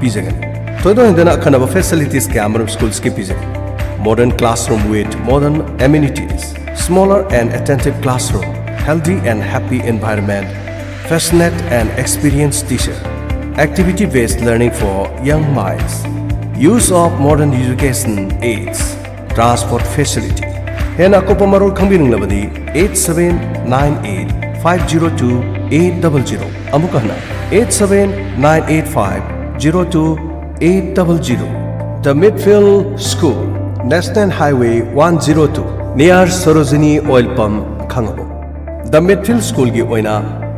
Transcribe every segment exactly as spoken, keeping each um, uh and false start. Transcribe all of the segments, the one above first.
ꯄꯤꯖꯒꯅꯤ꯫ ꯊꯣꯏꯗꯣꯛ ꯍꯦꯟꯗꯣꯛꯅ ꯑꯈꯟꯅꯕ facilities ꯀꯌꯥ ꯑꯃꯔꯣꯝ schools ꯀꯤ ꯄꯤꯖꯩ꯫ Modern classroom with modern amenities, smaller and attentive classroom, healthy and happy environment, passionate and experienced teacher, activity based learning for young minds, use of modern education aids, transport facility꯫ ꯍꯦꯟꯅ ꯑꯀꯨꯞꯄ ꯃꯔꯣꯜ ꯈꯪꯕꯤꯅꯤꯡꯂꯕꯗꯤ eight seven nine eight five zero two eight double zero꯫ ꯑꯃꯨꯛ ꯍꯟꯅ eight seven nine eight five zero two eight double zero꯫ The Midfield School, National Highway one zero two, near Sarojini Oil Pump, Khangabok. The Midfield School ꯒꯤ ꯑꯣꯏꯅ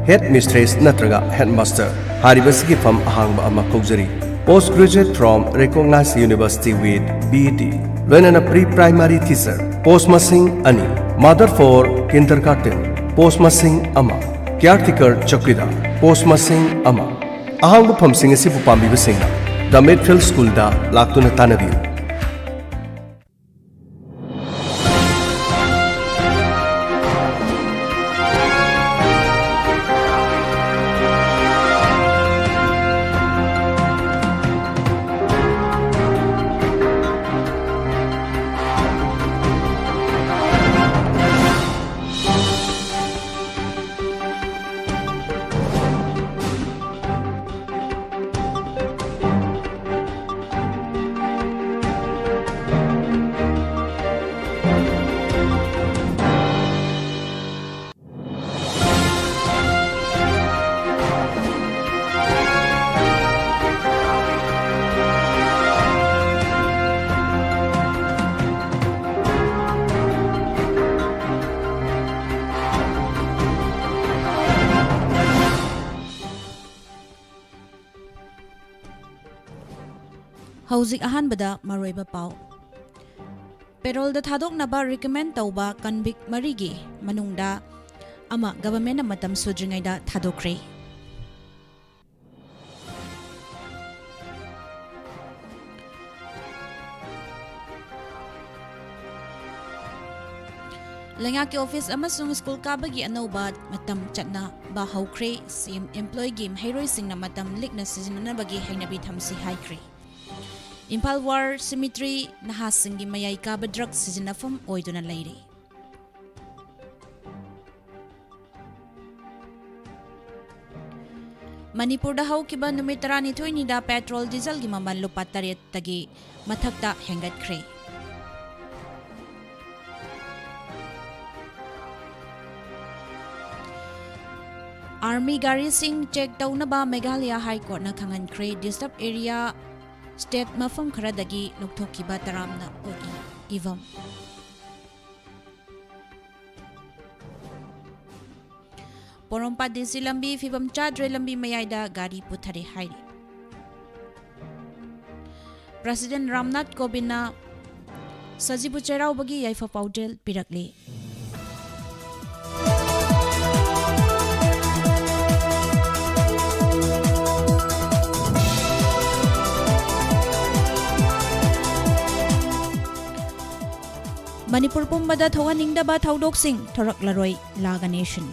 head mistress ꯅꯠꯇ꯭ꯔꯒ head master ꯍꯥꯏꯔꯤꯕꯁꯤꯒꯤ ꯐꯝ ꯑꯍꯥꯡꯕ ꯑꯃ ꯀꯧꯖꯔꯤ꯫ Post graduate from recognized university with B D, ꯂꯣꯏꯅꯅ pre primary teacher post ꯃꯁꯤꯡ ꯑꯅꯤ, mother for kindergarten post ꯃꯁꯤꯡ ꯑꯃ, caretaker ꯆꯧꯀꯤꯗꯥꯔ post ꯃꯁꯤꯡ ꯑꯃ꯫ ꯑꯍꯥꯡꯕ ꯐꯝꯁꯤꯡ ꯑꯁꯤꯕꯨ ꯄꯥꯝꯕꯤꯕꯁꯤꯡꯅ The Midfield School ꯗ ꯂꯥꯛꯇꯨꯅ ꯇꯥꯟꯅꯕꯤꯌꯨ꯫ ꯍꯧꯖꯤꯛ ꯑꯍꯥꯟꯕꯗ ꯃꯔꯨꯑꯣꯏꯕ ꯄꯥꯎ꯫ Parole ꯗ ꯊꯥꯗꯣꯛꯅꯕ recommend ꯇꯧꯕ convict ꯃꯔꯤꯒꯤ ꯃꯅꯨꯡꯗ ꯑꯃ government ꯅ ꯃꯇꯝ ꯁꯨꯗ꯭ꯔꯤꯉꯩꯗ ꯊꯥꯗꯣꯛꯈ꯭ꯔꯦ꯫ ꯂꯩꯉꯥꯛꯀꯤ ꯑꯣꯐꯤꯁ ꯑꯃꯁꯨꯡ ꯁ꯭ꯀꯨꯜ ꯀꯥꯕꯒꯤ ꯑꯅꯧꯕ ꯃꯇꯝ ꯆꯠꯅꯕ ꯍꯧꯈ꯭ꯔꯦ꯫ ꯁꯤ ꯑꯦꯝ ꯑꯦꯝꯄ꯭ꯂꯣꯏꯒꯤ ꯃꯍꯩꯔꯣꯏꯁꯤꯡꯅ ꯃꯇꯝ ꯂꯤꯛꯅ ꯁꯤꯖꯤꯟꯅꯅꯕꯒꯤ ꯍꯩꯅꯕꯤ ꯊꯝꯁꯤ ꯍꯥꯏꯈ꯭ꯔꯦ꯫ ꯏꯝꯐꯥꯜ ꯋꯥꯔ ꯁꯤꯃꯤꯇ꯭ꯔꯤ ꯅꯍꯥꯁꯤꯡꯒꯤ ꯃꯌꯥꯏ ꯀꯥꯕ ꯗ꯭ꯔꯒ ꯁꯤꯖꯤꯟꯅꯐꯝ ꯑꯣꯏꯗꯨꯅ ꯂꯩꯔꯦ꯫ ꯃꯅꯤꯄꯨꯔꯗ ꯍꯧꯈꯤꯕ ꯅꯨꯃꯤꯠ ꯇꯔꯥꯅꯤꯊꯣꯏꯅꯤꯗ ꯄꯦꯇ꯭ꯔꯣꯜ ꯗꯤꯖꯜꯒꯤ ꯃꯃꯜ ꯂꯨꯄꯥ ꯇꯔꯦꯠꯇꯒꯤ ꯃꯊꯛꯇ ꯍꯦꯟꯒꯠꯈ꯭ꯔꯦ꯫ ꯑꯥꯔꯃꯤ ꯒꯥꯔꯤꯁꯤꯡ ꯆꯦꯛ ꯇꯧꯅꯕ ꯃꯦꯘꯥꯂꯌꯥ ꯍꯥꯏ ꯀꯣꯔꯠꯅ ꯈꯪꯍꯟꯈ꯭ꯔꯦ꯫ ꯗꯤꯁꯇꯔꯕ ꯑꯦꯔꯤꯌꯥ, ꯁ꯭ꯇꯦꯠ ꯃꯐꯝ ꯈꯔꯗꯒꯤ ꯂꯧꯊꯣꯛꯈꯤꯕ ꯇꯔꯥꯝꯅ ꯑꯣꯛꯏ꯫ ꯏꯚꯝ ꯄꯣꯔꯣꯝꯄꯥꯠ ꯗꯤ ꯁꯤ ꯂꯝꯕꯤ ꯐꯤꯕꯝ ꯆꯥꯗ꯭ꯔꯦ, ꯂꯝꯕꯤ ꯃꯌꯥꯏꯗ ꯒꯥꯔꯤ ꯄꯨꯊꯔꯦ ꯍꯥꯏꯔꯤ꯫ ꯄ꯭ꯔꯁꯤꯗꯦꯟ ꯔꯥꯝꯅꯥꯊ ꯀꯣꯕꯤꯟꯗꯅ ꯁꯖꯤꯕꯨ ꯆꯩꯔꯥꯎꯕꯒꯤ ꯌꯥꯏꯐ ꯄꯥꯎꯖꯦꯜ ꯄꯤꯔꯛꯂꯤ꯫ ꯃꯅꯤꯄꯨꯔ ꯄꯨꯝꯕꯗ ꯊꯣꯛꯍꯟꯅꯤꯡꯗꯕ ꯊꯧꯗꯣꯛꯁꯤꯡ ꯊꯣꯔꯛꯂꯔꯣꯏ, ꯂꯥ ꯒꯅꯦꯁꯟ꯫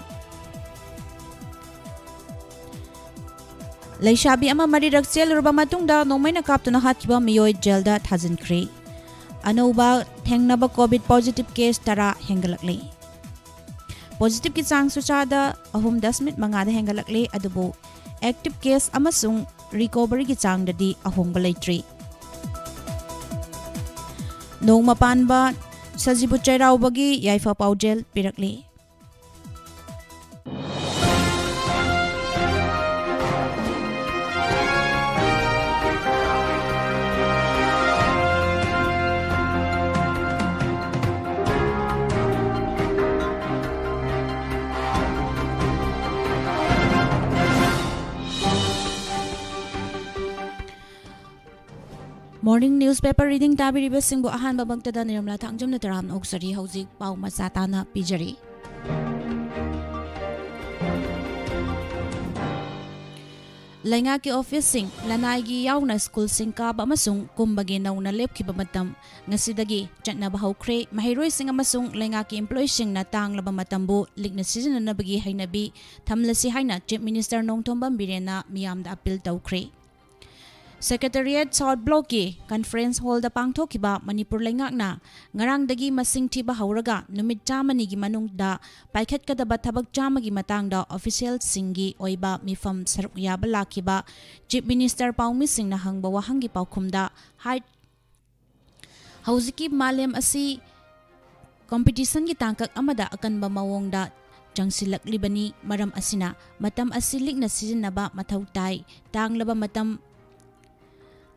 ꯂꯩꯁꯥꯕꯤ ꯑꯃ ꯃꯔꯤꯔꯛ ꯆꯦꯜꯂꯨꯔꯕ ꯃꯇꯨꯡꯗ ꯅꯣꯡꯃꯩꯅ ꯀꯥꯞꯇꯨꯅ ꯍꯥꯠꯈꯤꯕ ꯃꯤꯑꯣꯏ ꯖꯦꯜꯗ ꯊꯥꯖꯤꯟꯈ꯭ꯔꯦ꯫ ꯑꯅꯧꯕ ꯊꯦꯡꯅꯕ ꯀꯣꯚꯤꯗ ꯄꯣꯖꯤꯇꯤꯚ ꯀꯦꯁ ꯇꯔꯥ ꯍꯦꯟꯒꯠꯂꯛꯂꯦ꯫ ꯄꯣꯖꯤꯇꯤꯚꯀꯤ ꯆꯥꯡꯁꯨ ꯆꯥꯗ ꯑꯍꯨꯝ ꯗꯁꯃꯤꯛ ꯃꯉꯥꯗ ꯍꯦꯟꯒꯠꯂꯛꯂꯦ, ꯑꯗꯨꯕꯨ ꯑꯦꯛꯇꯤꯚ ꯀꯦꯁ ꯑꯃꯁꯨꯡ ꯔꯤꯀꯣꯚꯔꯤꯒꯤ ꯆꯥꯡꯗꯗꯤ ꯑꯍꯣꯡꯕ ꯂꯩꯇ꯭ꯔꯤ꯫ ꯅꯣꯡꯃ ꯄꯥꯟꯕ ꯁꯖꯤꯕꯨ ꯆꯩꯔꯥꯎꯕꯒꯤ ꯌꯥꯏꯐ ꯄꯥꯎꯖꯦꯜ ꯄꯤꯔꯛꯂꯤ꯫ Morning newspaper reading ꯇꯥꯕꯤꯔꯤꯕꯁꯤꯡꯕꯨ ꯑꯍꯥꯟꯕꯃꯛꯇꯗ ꯅꯤꯔꯃꯂꯥ ꯊꯥꯡꯖꯝꯅ ꯇꯔꯥꯝꯅ ꯑꯣꯛꯆꯔꯤ꯫ ꯍꯧꯖꯤꯛ ꯄꯥꯎ ꯃꯆꯥ ꯇꯥꯅ ꯄꯤꯖꯔꯤ꯫ ꯂꯩꯉꯥꯛꯀꯤ ꯑꯣꯐꯤꯁꯁꯤꯡ, ꯂꯅꯥꯏꯒꯤ ꯌꯥꯎꯅ ꯁ꯭ꯀꯨꯜꯁꯤꯡ ꯀꯥꯕ ꯑꯃꯁꯨꯡ ꯀꯨꯝꯕꯒꯤ ꯅꯧꯅ ꯂꯦꯞꯈꯤꯕ ꯃꯇꯝ ꯉꯁꯤꯗꯒꯤ ꯆꯠꯅꯕ ꯍꯧꯈ꯭ꯔꯦ꯫ ꯃꯍꯩꯔꯣꯏꯁꯤꯡ ꯑꯃꯁꯨꯡ ꯂꯩꯉꯥꯛꯀꯤ employeeꯁꯤꯡꯅ ꯇꯥꯡꯂꯕ ꯃꯇꯝꯕꯨ ꯂꯤꯛꯅ ꯁꯤꯖꯤꯟꯅꯅꯕꯒꯤ ꯍꯩꯅꯕꯤ ꯊꯝꯂꯁꯤ ꯍꯥꯏꯅ Chief Minister ꯅꯣꯡꯊꯣꯝꯕꯝ ꯕꯤꯔꯦꯟꯅ ꯃꯤꯌꯥꯝꯗ appeal ꯇꯧꯈ꯭ꯔꯦ꯫ Secretariat South Blockꯀꯤ conference hallꯗ ꯄꯥꯡꯊꯣꯛꯈꯤꯕ ꯃꯅꯤꯄꯨꯔ ꯂꯩꯉꯥꯛꯅ ꯉꯔꯥꯡꯗꯒꯤ ꯃꯁꯤꯡ ꯊꯤꯕ ꯍꯧꯔꯒ ꯅꯨꯃꯤꯠ ꯆꯥꯝꯃꯅꯤꯒꯤ ꯃꯅꯨꯡꯗ ꯄꯥꯏꯈꯠꯀꯗꯕ ꯊꯕꯛ ꯆꯥꯝꯃꯒꯤ ꯃꯇꯥꯡꯗ officialꯁꯤꯡꯒꯤ ꯑꯣꯏꯕ ꯃꯤꯐꯝ ꯁꯔꯨꯛ ꯌꯥꯕ ꯂꯥꯛꯈꯤꯕ Chief Minister ꯄꯥꯎꯃꯤꯁꯤꯡꯅ ꯍꯪꯕ ꯋꯥꯍꯪꯒꯤ ꯄꯥꯎꯈꯨꯝꯗ ꯍꯥꯏ, ꯍꯧꯖꯤꯛꯀꯤ ꯃꯥꯂꯦꯝ ꯑꯁꯤ competitionꯒꯤ ꯇꯥꯡꯀꯛ ꯑꯃꯗ ꯑꯀꯟꯕ ꯃꯑꯣꯡꯗ ꯆꯪꯁꯤꯜꯂꯛꯂꯤꯕꯅꯤ꯫ ꯃꯔꯝ ꯑꯁꯤꯅ ꯃꯇꯝ ꯑꯁꯤ ꯂꯤꯛꯅ ꯁꯤꯖꯤꯟꯅꯕ ꯃꯊꯧ ꯇꯥꯏ꯫ ꯇꯥꯡꯂꯕ ꯃꯇꯝ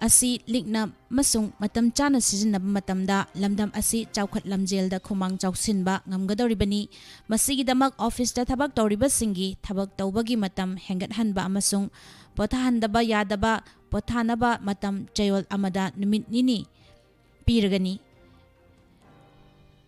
ꯑꯁꯤ ꯂꯤꯛꯅ ꯑꯃꯁꯨꯡ ꯃꯇꯝ ꯆꯥꯅ ꯁꯤꯖꯤꯟꯅꯕ ꯃꯇꯝꯗ ꯂꯝꯗꯝ ꯑꯁꯤ ꯆꯥꯎꯈꯠ ꯂꯝꯖꯦꯜꯗ ꯈꯨꯃꯥꯡ ꯆꯥꯎꯁꯤꯟꯕ ꯉꯝꯒꯗꯧꯔꯤꯕꯅꯤ꯫ ꯃꯁꯤꯒꯤꯗꯃꯛ officeꯇ ꯊꯕꯛ ꯇꯧꯔꯤꯕꯁꯤꯡꯒꯤ ꯊꯕꯛ ꯇꯧꯕꯒꯤ ꯃꯇꯝ ꯍꯦꯟꯒꯠꯍꯟꯕ ꯑꯃꯁꯨꯡ ꯄꯣꯊꯥꯍꯟꯗꯕ ꯌꯥꯗꯕ, ꯄꯣꯊꯥꯅꯕ ꯃꯇꯝ ꯆꯌꯣꯜ ꯑꯃꯗ ꯅꯨꯃꯤꯠ ꯅꯤꯅꯤ ꯄꯤꯔꯒꯅꯤ꯫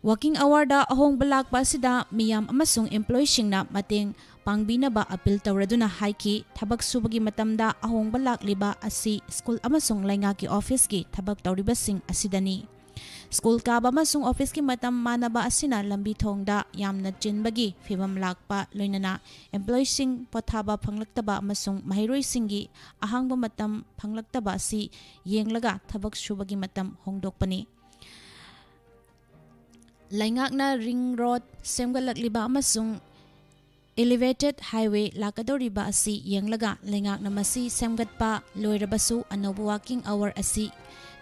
Working hourꯗ ꯑꯍꯣꯡꯕ ꯂꯥꯛꯄ ꯑꯁꯤꯗ ꯃꯤꯌꯥꯝ ꯑꯃꯁꯨꯡ employeeꯁꯤꯡꯅ ꯃꯇꯦꯡ ꯄꯥꯡꯕꯤꯅꯕ appeal ꯇꯧꯔꯗꯨꯅ ꯍꯥꯏꯈꯤ꯫ ꯊꯕꯛ ꯁꯨꯕꯒꯤ ꯃꯇꯝꯗ ꯑꯍꯣꯡꯕ ꯂꯥꯛꯂꯤꯕ ꯑꯁꯤ ꯁ꯭ꯀꯨꯜ ꯑꯃꯁꯨꯡ ꯂꯩꯉꯥꯛꯀꯤ officeꯀꯤ ꯊꯕꯛ ꯇꯧꯔꯤꯕꯁꯤꯡ ꯑꯁꯤꯗꯅꯤ꯫ ꯁ꯭ꯀꯨꯜ ꯀꯥꯕ ꯑꯃꯁꯨꯡ officeꯀꯤ ꯃꯇꯝ ꯃꯥꯟꯅꯕ ꯑꯁꯤꯅ ꯂꯝꯕꯤ ꯊꯣꯡꯗ ꯌꯥꯝꯅ ꯆꯤꯟꯕꯒꯤ ꯐꯤꯚꯝ ꯂꯥꯛꯄ, ꯂꯣꯏꯅꯅ employeeꯁꯤꯡ ꯄꯣꯊꯥꯕ ꯐꯪꯂꯛꯇꯕ ꯑꯃꯁꯨꯡ ꯃꯍꯩꯔꯣꯏꯁꯤꯡꯒꯤ ꯑꯍꯥꯡꯕ ꯃꯇꯝ ꯐꯪꯂꯛꯇꯕ ꯑꯁꯤ ꯌꯦꯡꯂꯒ ꯊꯕꯛ ꯁꯨꯕꯒꯤ ꯃꯇꯝ ꯍꯣꯡꯗꯣꯛꯄꯅꯤ꯫ ꯂꯩꯉꯥꯛꯅ ring road ꯁꯦꯝꯒꯠꯂꯛꯂꯤꯕ ꯑꯃꯁꯨꯡ elevated highway ꯂꯥꯛꯀꯗꯧꯔꯤꯕ ꯑꯁꯤ ꯌꯦꯡꯂꯒ ꯂꯩꯉꯥꯛꯅ ꯃꯁꯤ ꯁꯦꯝꯒꯠꯄ ꯂꯣꯏꯔꯕꯁꯨ ꯑꯅꯧꯕ working hour ꯑꯁꯤ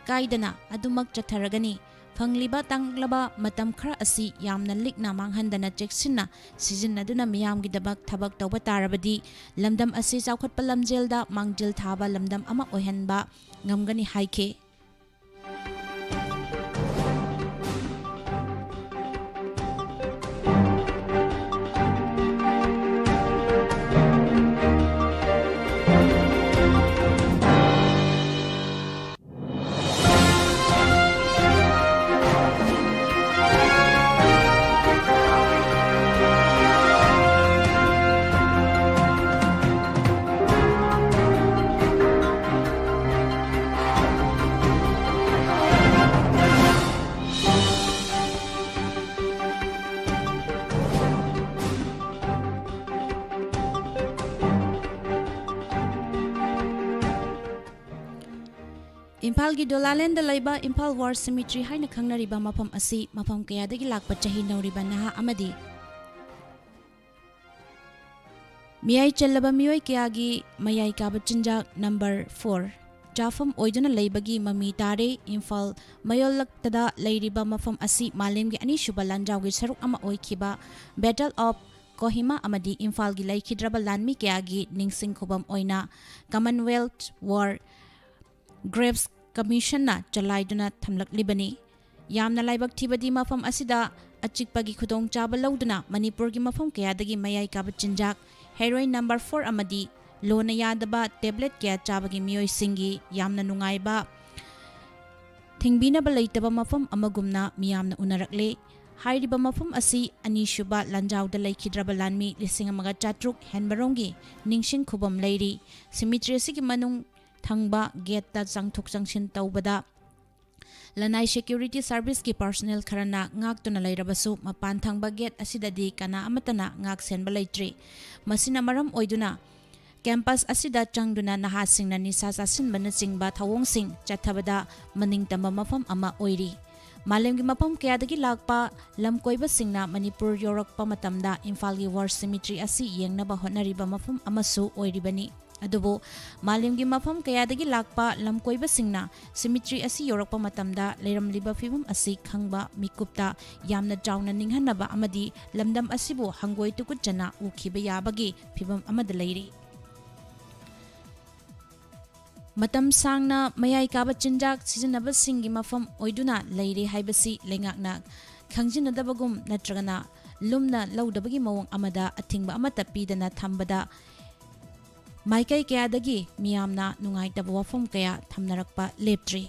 ꯀꯥꯏꯗꯅ ꯑꯗꯨꯃꯛ ꯆꯠꯊꯔꯒꯅꯤ꯫ ꯐꯪꯂꯤꯕ ꯇꯥꯡꯂꯕ ꯃꯇꯝ ꯈꯔ ꯑꯁꯤ ꯌꯥꯝꯅ ꯂꯤꯛꯅ ꯃꯥꯡꯍꯟꯗꯅ ꯆꯦꯛꯁꯤꯟꯅ ꯁꯤꯖꯤꯟꯅꯗꯨꯅ ꯃꯤꯌꯥꯝꯒꯤꯗꯃꯛ ꯊꯕꯛ ꯇꯧꯕ ꯇꯥꯔꯕꯗꯤ ꯂꯝꯗꯝ ꯑꯁꯤ ꯆꯥꯎꯈꯠꯄ ꯂꯝꯖꯦꯜꯗ ꯃꯥꯡꯖꯤꯜ ꯊꯥꯕ ꯂꯝꯗꯝ ꯑꯃ ꯑꯣꯏꯍꯟꯕ ꯉꯝꯒꯅꯤ ꯍꯥꯏꯈꯤ꯫ ꯏꯝꯐꯥꯜꯒꯤ ꯗꯣꯂꯥꯂꯦꯟꯗ ꯂꯩꯕ ꯏꯝꯐꯥꯜ ꯋꯥꯔ ꯁꯤꯃꯤꯇ꯭ꯔꯤ ꯍꯥꯏꯅ ꯈꯪꯅꯔꯤꯕ ꯃꯐꯝ ꯑꯁꯤ ꯃꯐꯝ ꯀꯌꯥꯗꯒꯤ ꯂꯥꯛꯄ ꯆꯍꯤ ꯅꯧꯔꯤꯕ ꯅꯍꯥ ꯑꯃꯗꯤ ꯃꯤꯌꯥꯏ ꯆꯜꯂꯕ ꯃꯤꯑꯣꯏ ꯀꯌꯥꯒꯤ ꯃꯌꯥꯏ ꯀꯥꯕ ꯆꯤꯟꯖꯥꯛ ꯅꯝꯕꯔ ꯐꯣꯔ ꯆꯥꯐꯝ ꯑꯣꯏꯗꯨꯅ ꯂꯩꯕꯒꯤ ꯃꯃꯤ ꯇꯥꯔꯦ꯫ ꯏꯝꯐꯥꯜ ꯃꯌꯣꯜꯂꯛꯇꯗ ꯂꯩꯔꯤꯕ ꯃꯐꯝ ꯑꯁꯤ ꯃꯥꯂꯦꯝꯒꯤ ꯑꯅꯤꯁꯨꯕ ꯂꯥꯟꯖꯥꯎꯒꯤ ꯁꯔꯨꯛ ꯑꯃ ꯑꯣꯏꯈꯤꯕ Battle of Kohima ꯑꯃꯗꯤ ꯏꯝꯐꯥꯜꯒꯤ ꯂꯩꯈꯤꯗ꯭ꯔꯕ ꯂꯥꯟꯃꯤ ꯀꯌꯥꯒꯤ ꯅꯤꯡꯁꯤꯡ ꯈꯨꯕꯝ ꯑꯣꯏꯅ Commonwealth War Graves Commissionꯅ ꯆꯂꯥꯏꯗꯨꯅ ꯊꯝꯂꯛꯂꯤꯕꯅꯤ꯫ ꯌꯥꯝꯅ ꯂꯥꯏꯕꯛ ꯊꯤꯕꯗꯤ ꯃꯐꯝ ꯑꯁꯤꯗ ꯑꯆꯤꯛꯄꯒꯤ ꯈꯨꯗꯣꯡꯆꯥꯕ ꯂꯧꯗꯨꯅ ꯃꯅꯤꯄꯨꯔꯒꯤ ꯃꯐꯝ ꯀꯌꯥꯗꯒꯤ ꯃꯌꯥꯏ ꯀꯥꯕ ꯆꯤꯟꯖꯥꯛ heroin number four ꯑꯃꯗꯤ ꯂꯣꯅ ꯌꯥꯗꯕ tablet ꯀꯌꯥ ꯆꯥꯕꯒꯤ ꯃꯤꯑꯣꯏꯁꯤꯡꯒꯤ ꯌꯥꯝꯅ ꯅꯨꯡꯉꯥꯏꯕ ꯊꯤꯡꯕꯤꯅꯕ ꯂꯩꯇꯕ ꯃꯐꯝ ꯑꯃꯒꯨꯝꯅ ꯃꯤꯌꯥꯝꯅ ꯎꯅꯔꯛꯂꯦ꯫ ꯍꯥꯏꯔꯤꯕ ꯃꯐꯝ ꯑꯁꯤ ꯑꯅꯤꯁꯨꯕ ꯂꯥꯟꯖꯥꯎꯗ ꯂꯩꯈꯤꯗ꯭ꯔꯕ ꯂꯥꯟꯃꯤ ꯂꯤꯁꯤꯡ ꯑꯃꯒ ꯆꯥꯇ꯭ꯔꯨꯛ ꯍꯦꯟꯕꯔꯣꯝꯒꯤ ꯅꯤꯡꯁꯤꯡ ꯈꯨꯕꯝ ꯂꯩꯔꯤ꯫ ꯁꯤꯃꯤꯇ꯭ꯔꯤ ꯑꯁꯤꯒꯤ ꯃꯅꯨꯡ ꯊꯪꯕ ꯒꯦꯠꯇ ꯆꯪꯊꯣꯛ ꯆꯪꯁꯤꯟ ꯇꯧꯕꯗ ꯂꯅꯥꯏ security serviceꯀꯤ personnel ꯈꯔꯅ ꯉꯥꯛꯇꯨꯅ ꯂꯩꯔꯕꯁꯨ, ꯃꯄꯥꯟ ꯊꯪꯕ ꯒꯦꯠ ꯑꯁꯤꯗꯗꯤ ꯀꯅꯥ ꯑꯃꯠꯇꯅ ꯉꯥꯛ ꯁꯦꯟꯕ ꯂꯩꯇ꯭ꯔꯤ꯫ ꯃꯁꯤꯅ ꯃꯔꯝ ꯑꯣꯏꯗꯨꯅ campus ꯑꯁꯤꯗ ꯆꯪꯗꯨꯅ ꯅꯍꯥꯁꯤꯡꯅ ꯅꯤꯁꯥ ꯆꯥꯁꯤꯟꯕꯅꯆꯤꯡꯕ ꯊꯧꯑꯣꯡꯁꯤꯡ ꯆꯠꯊꯕꯗ ꯃꯅꯤꯡ ꯇꯝꯕ ꯃꯐꯝ ꯑꯃ ꯑꯣꯏꯔꯤ꯫ ꯃꯥꯂꯦꯝꯒꯤ ꯃꯐꯝ ꯀꯌꯥꯗꯒꯤ ꯂꯥꯛꯄ ꯂꯝꯀꯣꯏꯕꯁꯤꯡꯅ ꯃꯅꯤꯄꯨꯔ ꯌꯧꯔꯛꯄ ꯃꯇꯝꯗ ꯏꯝꯐꯥꯜꯒꯤ ꯋꯥꯔ ꯁꯤꯃꯤꯇ꯭ꯔꯤ ꯑꯁꯤ ꯌꯦꯡꯅꯕ ꯍꯣꯠꯅꯔꯤꯕ ꯃꯐꯝ ꯑꯃꯁꯨ ꯑꯣꯏꯔꯤꯕꯅꯤ꯫ ꯑꯗꯨꯕꯨ ꯃꯥꯂꯦꯝꯒꯤ ꯃꯐꯝ ꯀꯌꯥꯗꯒꯤ ꯂꯥꯛꯄ ꯂꯝꯀꯣꯏꯕꯁꯤꯡꯅ ꯁꯤꯃꯤꯇ꯭ꯔꯤ ꯑꯁꯤ ꯌꯧꯔꯛꯄ ꯃꯇꯝꯗ ꯂꯩꯔꯝꯂꯤꯕ ꯐꯤꯕꯝ ꯑꯁꯤ ꯈꯪꯕ ꯃꯤꯀꯨꯞꯇ ꯌꯥꯝꯅ ꯆꯥꯎꯅ ꯅꯤꯡꯍꯟꯅꯕ ꯑꯃꯗꯤ ꯂꯝꯗꯝ ꯑꯁꯤꯕꯨ ꯍꯪꯒꯣꯏ ꯇꯨꯀꯨꯠꯆꯅ ꯎꯈꯤꯕ ꯌꯥꯕꯒꯤ ꯐꯤꯕꯝ ꯑꯃꯗ ꯂꯩꯔꯤ꯫ ꯃꯇꯝ ꯁꯥꯡꯅ ꯃꯌꯥꯏ ꯀꯥꯕ ꯆꯤꯟꯖꯥꯛ ꯁꯤꯖꯤꯟꯅꯕꯁꯤꯡꯒꯤ ꯃꯐꯝ ꯑꯣꯏꯗꯨꯅ ꯂꯩꯔꯦ ꯍꯥꯏꯕꯁꯤ ꯂꯩꯉꯥꯛꯅ ꯈꯪꯖꯤꯟꯅꯗꯕꯒꯨꯝ ꯅꯠꯇ꯭ꯔꯒꯅ ꯂꯨꯝꯅ ꯂꯧꯗꯕꯒꯤ ꯃꯑꯣꯡ ꯑꯃꯗ ꯑꯊꯤꯡꯕ ꯑꯃꯠꯇ ꯄꯤꯗꯅ ꯊꯝꯕꯗ ꯃꯥꯏꯀꯩ ꯀꯌꯥꯗꯒꯤ ꯃꯤꯌꯥꯝꯅ ꯅꯨꯡꯉꯥꯏꯇꯕ ꯋꯥꯐꯝ ꯀꯌꯥ ꯊꯝꯅꯔꯛꯄ ꯂꯦꯞꯇ꯭ꯔꯤ꯫